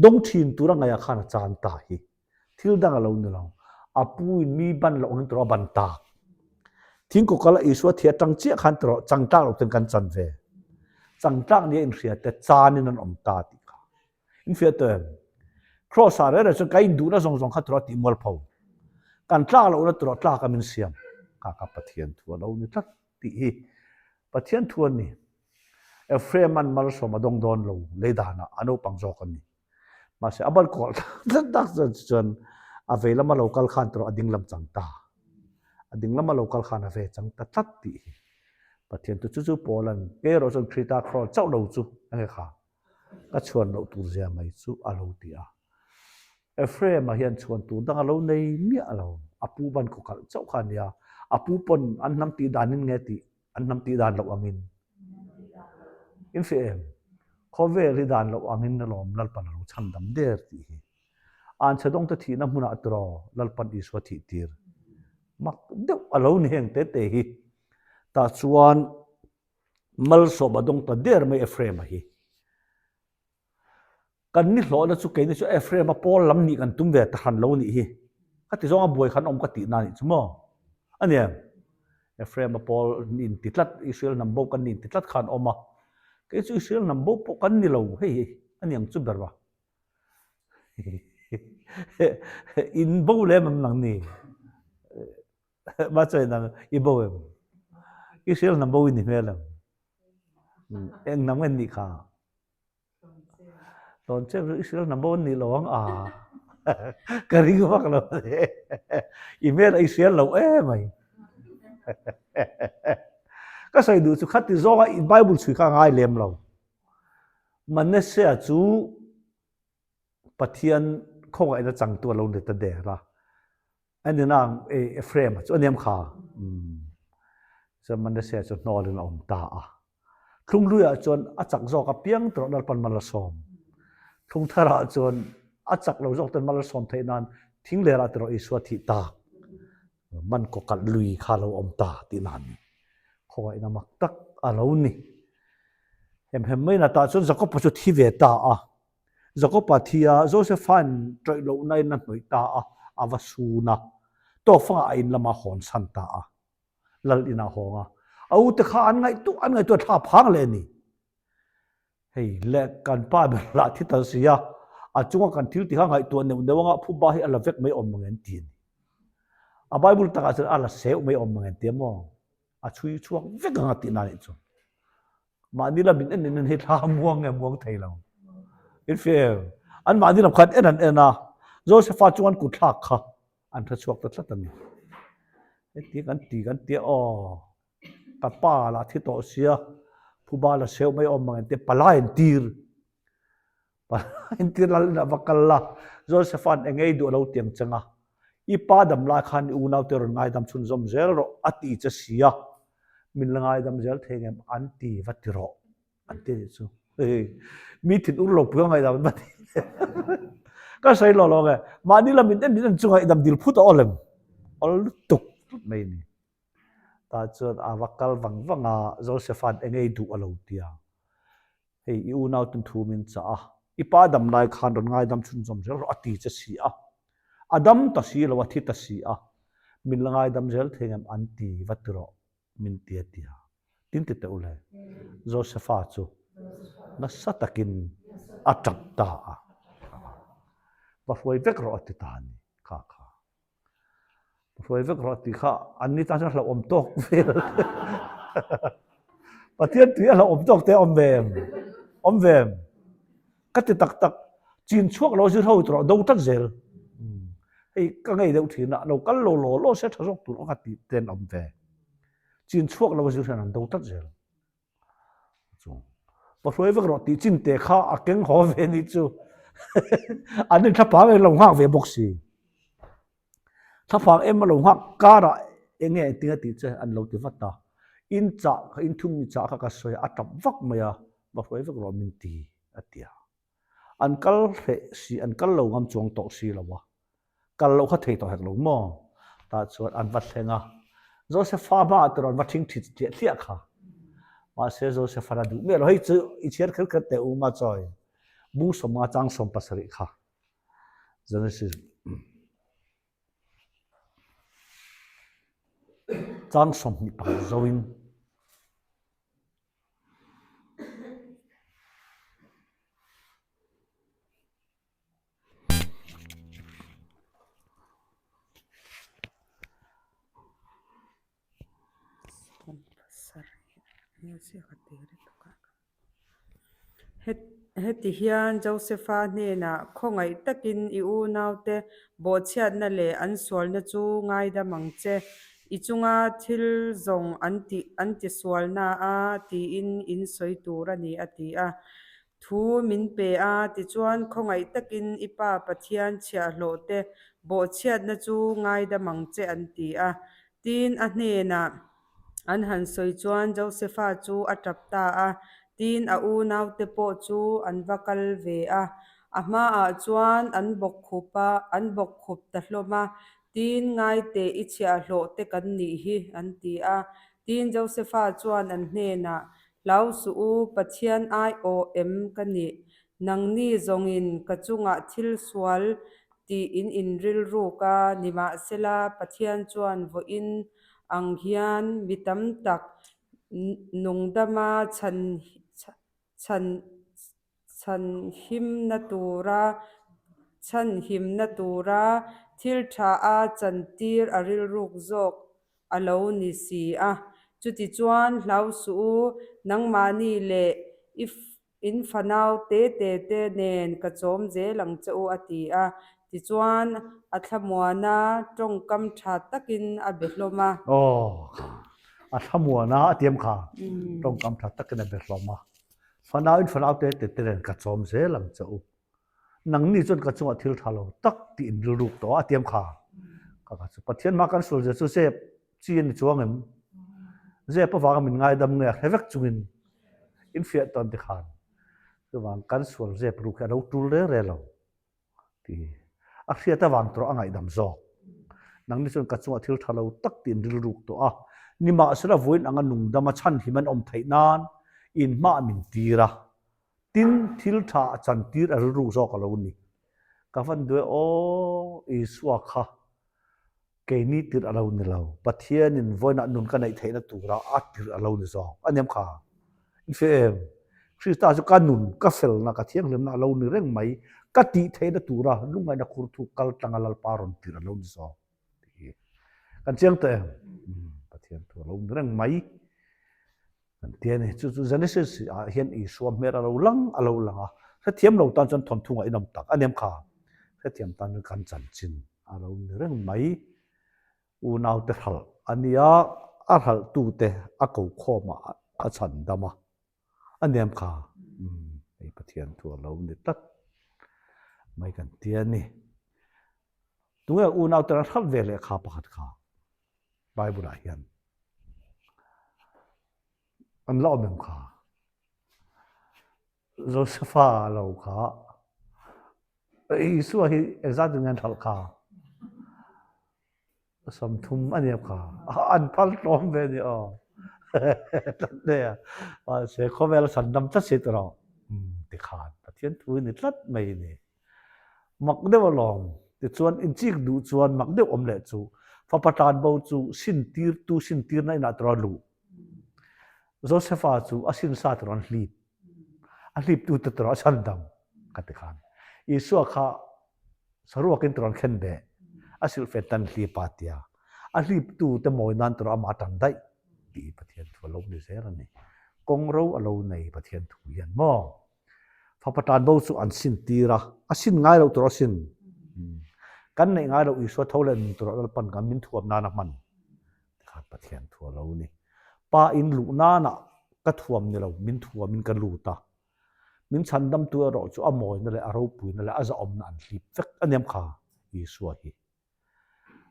Dawng thin tur a ngaihah khan a chan ta hi. Thil dang a lo ni lo. A pu in mi ban loh angin tur a ban tak. Thingkawkala Isua thi atang chiah khan tawh changtlak lo ten kan chan ve. Changtlak nia inhria te chanin an awm ta tih kha. Infiah tawh em? Cross ah reng reng chuan ka induhna zawng zawng kha tawh a tih mualpho. Kan tlak lohna tawh tlak a min siam. Kha kha Pathian thu a lo ni tlat tih hi Pathian thu a ni. Ephraim an malsawm a dawng dawn lo lei danah a naupang zawk a ni. Mahse a ban kual tlat tak chuan a vei lama lo kal khan tawh a ding lam chang ta. A ding lama lo kal khan a ve chang ta tlat tih hi Pathian chu chu chu Paula'n kei erawh chuan Krita krawl chauh lo chu enge kha ka chhuan loh tur zia mai chu a lo ti a. Ephraim-a hian chhuan tur dang a lo nei miah lo. A pu ban kaw kalh chauh kha a nia. A pu pawn an hnam tih danin nge tih an hnam tih dan loh angin. In hria em? Khawvel hi dan loh angin alawm Lalpan a lo chhan dam der tih hi. Anchhe dawngte thihna hmunah tiraw Lalpan Isua thih tir. Mak deuh a lo ni heng te te hi. Tah chuan malsawm a dawng ta der mai Ephraim-a hi. Kan ni hlawhna chu keini chu Ephraim-a pawl lam nih kan tum ve ta hran lo nih hi. Ka ti zawnga buai khan awm ka tihna nih chu maw? A ni em? Ephraim-a pawl nin ti tlat, Israel hnam bo kan nin ti tlat khan awm a. Kei chu Israel hnam bo pawh kan ni lo hei hi a ni ang chu ber va. In bo lem em nang ni? Ma chawi nang i bo em? Israel hnam bo i ni hmel em? Eng hnam nge nih kha? Tawn chep chu Israel hnam bo an nih lo ang a. Ka ring vak lo i hmel a Israel lo em mai. Ka sawi duh chu khati zawnga i Bible chhui kha a ngai lem lo. Manasseh chu Pathian khawngaihna changtu a lo ni ta der a. A ni nang e Ephraim chu a niam kha. Chuan Manasseh chu hnawlin a awm ta a. Thlunghluiah chuan a chak zawk a piang tawh Lalpan mal a sawm. Thlungtharah chuan a chak lo zawk ten mal a sawm theih nan thinglerah tawh Isua thih tak man kaw kalh lui kha lo awm ta tih na a ni. Khawngaihna mak tak a lo ni. Hem hem mai na tah chuan Jakob-a chu thi ve ta a. Jakob-a thi a, Joseph-a'n ṭawih lohna in a hnawih ta a, a va sun a. Tawkfangah a in lamah a hawn chhan ta a. Lal inah a hawng a. A ute kha an ngaihtuah an ngaihtuah thla phang leh a ni. Hei le kan pa ber lah thi tal si a, a chunga kan thil ti kha ngaihtuah neuh neuh anga phuba hi a la vek mai awm mang en ti a ni. A Bible takah chuan a la seu mai awm mang en ti a maw? A chhui chhuak vek anga tihna nih chu. Mahni lam in en in en hi thla muang nge muang thei lo. In hria em? An mahni lam khan en an en a, Josepha chu an kut thlak kha an hre chhuak ta tlat a ni. Heti kan ti kan tia aw, ka pa lah thi tawh sia, phuba la seu mai awm ang engtia palai an tir. Palai an tir lal inah va kal la, Josepha'n eng ei duh a lo tiang cheng a, I pa dam lai khan i unaute rawn ngaidam chhunzawm zel rawh a ti che sia, min la ngaidam zel thei ngem an ti va ti rawh an ti anih chu. Mi thin ur lo pui a ngaihdam an va ti. Ka sawi lo lo nge, mahni lam in en in en chu ngaihdam dil phut a awl em? Awl lutuk tlat mai a ni. Tah chuan a va kal vang vang a, Josepha'n eng ei duh a lo ti a. Hei i unau tun thu min chah a, i pa dam lai khan rawn ngaidam chhunzawm zel rawh a ti che si a. A dam ta si lo, a thi ta si a, min la ngaidam zel thei ngem an ti va ti rawh min ti a ti a. Tin ti teh u le, Josepha chu nasa takin a tap ta a, va hruai vek rawh a ti ta a ni kha kha. Hruai vek rawh tih kha an ni tan chuan hlauhawm tawk vel. Pathian tui a hlauhawm tawk te awm ve em? Awm ve em? Ka ti tak tak, chin chhuak lo zir ho tawh do tlat zel. Hei ka ngei deuh thin a, lo kal lo law law se tha zawk tur ka tih ten awm ve. Chin chhuak lo zir hian an do tlat zel. Chu pa hruai vek rawh tih chin te kha a keng haw ve ni chu. An in thlaphang em lo nghak ve bawk si. Thlaphang em a lo nghak karah eng nge engtin a tih che an lo ti vat a. In chah kha in thum ni chah kha ka sawi a, a tap vak mai a, va hruai vek rawh min ti a ti a. An kal hreh si, an kal lo ngam chuang tawh si lo a. Kal loh kha thei tawh hek lo maw? Tah chuan an va thleng a, Josepha hmaah te rawn va thing thit tliah tliah kha. Mahse Josepha la duh miah lo, hei chu i chhiar kher kher teh u ma chawi bung 50 chang 70 kha. Genesis. Chang 21 zoin. Heti hian Josefa hnenah khawngaih takin i unaute bawhchhiatna leh an sualna chu ngaidam ang che. I chunga thil zawng an tih an tisualna a tiin in sawi tur a ni a ti a. Thu min pe a, tichuan khawngaih takin i Pa Pathian chhiahhlawhte bawhchhiatna chu ngaidam ang che an ti a. Tin, a hnenah an han sawi chuan Josefa chu a tap ta a, tin a unaute pawh chu an va kal ve a. A hmaah chuan an bawkkhup a, an bawkkhup ta hlawm a, tin ngaiteh i chhiahhlawhte kan nih hi an ti a. Tin, Josefa chuan an hnenah, Hlau suh u, Pathian aiawh em ka nih? Nangni zawngin ka chungah thil sual tih in inrilruk a, nimahsela Pathian chuan vawiin ang hian mi tam tak nungdama chhan chhan chhanhimna tura chhanhimna tura thil tha a chantir a rilruk zawk a lo ni si a. Chutichuan hlau suh u, nangmahni leh i In fanau te te te nen ka chawm zel ang che u a ti a. Tichuan a thlamuana tawngkam tha takin a be hlawm a. Aw kha, a thlamuana a tiam kha, tawngkam tha takin a be hlawm a. Fanau in fanau te te te nen ka chawm zel ang che u. Nangni chuan ka chungah thil tha lo tak tih in rilruk tawh a, a tiam kha. Ka kha chu Pathian hma kan sual zia chu zep chi a ni chuang em? Zep avanga min ngaidam nge a hre vek chungin in fiah tawn ti khan chuvang kan sual zep ruk hi a lo tul reng reng lo ti a hriat avang tawh a ngaihdam zawk. Nangni chuan ka chungah thil tha lo tak tih in rilruk tawh a, nimahsela vawiin anga nungdama chhanhim an awm theih nan in hmah min tir a, tin thil tha a chantir a rilruk zawk a lo ni. Ka van duai aw Isua kha Keini tirh a lo ni lo. Pathianin vawiinah nun ka neih theihna tura a tirh a lo ni zawk. A niam kha. I hria em? Krista chu ka nun, ka felna, ka thianghlimna a lo ni reng mai. Ka tih theihna tura lungngaihna khur thuk kal tlanga Lalpa rawn tirh a lo ni zawk. Tih hi kan chiang tawh em? Pathian thu a lo ni reng mai. Kan ti a ni. Chu chu Genesis ah hian Isua hmel a lo lang a lo lang a. Hrethiam lo tan chuan thawnthu ngaihnawm tak a niam kha. Hrethiam tan chuan kan chanchin a lo ni reng mai. Unaute hralh a nia, a hralhtute a ko khawm a, a chhan dam a. A niam kha. Umm, hei Pathian thu a lo ni tlat mai kan ti a ni. Tunge unaute an hralh ve leh kha pakhat kha Bible ah hian an la awm em kha? Josepha lo kha Isua hi engzat in nge an hralh kha? 30 a ni kha an phal tlawm ve ni aw mahse khawvel a chhandam tlat si tawh tikhan Pathian thu hi ni tlat mai a ni mak deuh alawm tichuan inchik duh chuan mak deuh awm leh chu fapa tan bo chu sin tir tu sin tirna inah tawh a luh Josepha chu a sin sa tawh an hlip a hlip tu te tawh a chhandam ka ti khan Isua kha Saruakin turawn khen beh, a silhfen tan hlip a tia, a hliptu te mawi nan tura amah tan daih tih hi Pathian thu a lo ni zel a ni. Kawng ro a lo nei Pathian thu hian maw? Fapa tan bo chu an sin tir a, a sin ngai loh tur a sin. Kan neih ngai loh Isua tho leh nun tura Lalpan kan min thuam nan a hman tikhan Pathian thu a lo ni. Pa in luh nanah ka thuam ni lo, min thuamin ka lut a, Min chhandamtu erawh chu a mawina leh a ropuina leh a zahawmna an hlip vek a niam kha Isua hi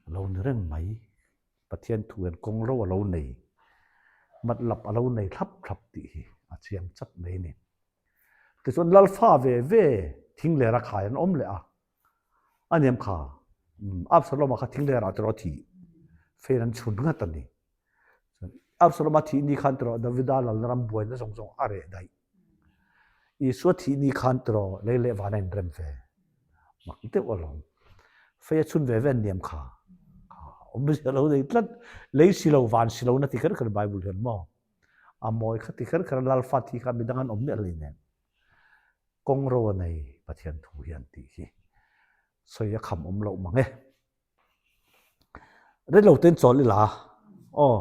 a lo ni reng mai. Pathian thu hian kawng ro a lo nei, matlap a lo nei thlap thlap tih hi a chiang chat mai a ni. Tichuan Lalfa ve ve thinglera khai an awm leh a, a niam kha Absalom-a kha thinglera tiraw a thih fein an chhun ngat a ni. Absalom a thih ni khan tiraw Davida lalna ram buaina zawng zawng a reh daih. Isua thih ni khan tiraw lei leh van a inrem ve. Mak deuh alawm. Fei a chhun ve ve an niam kha. Awmzia lo nei tlat. Lei si lo, van si lo na ti kher kher Bible hian maw? A mawi kha ti kher kher a, Lalfa thi kha midang an awm miah hlei nen. Kawng ro a nei Pathian thu hian tih hi sawi a kham awm loh mang e. Rei lo ten chawl ila aw.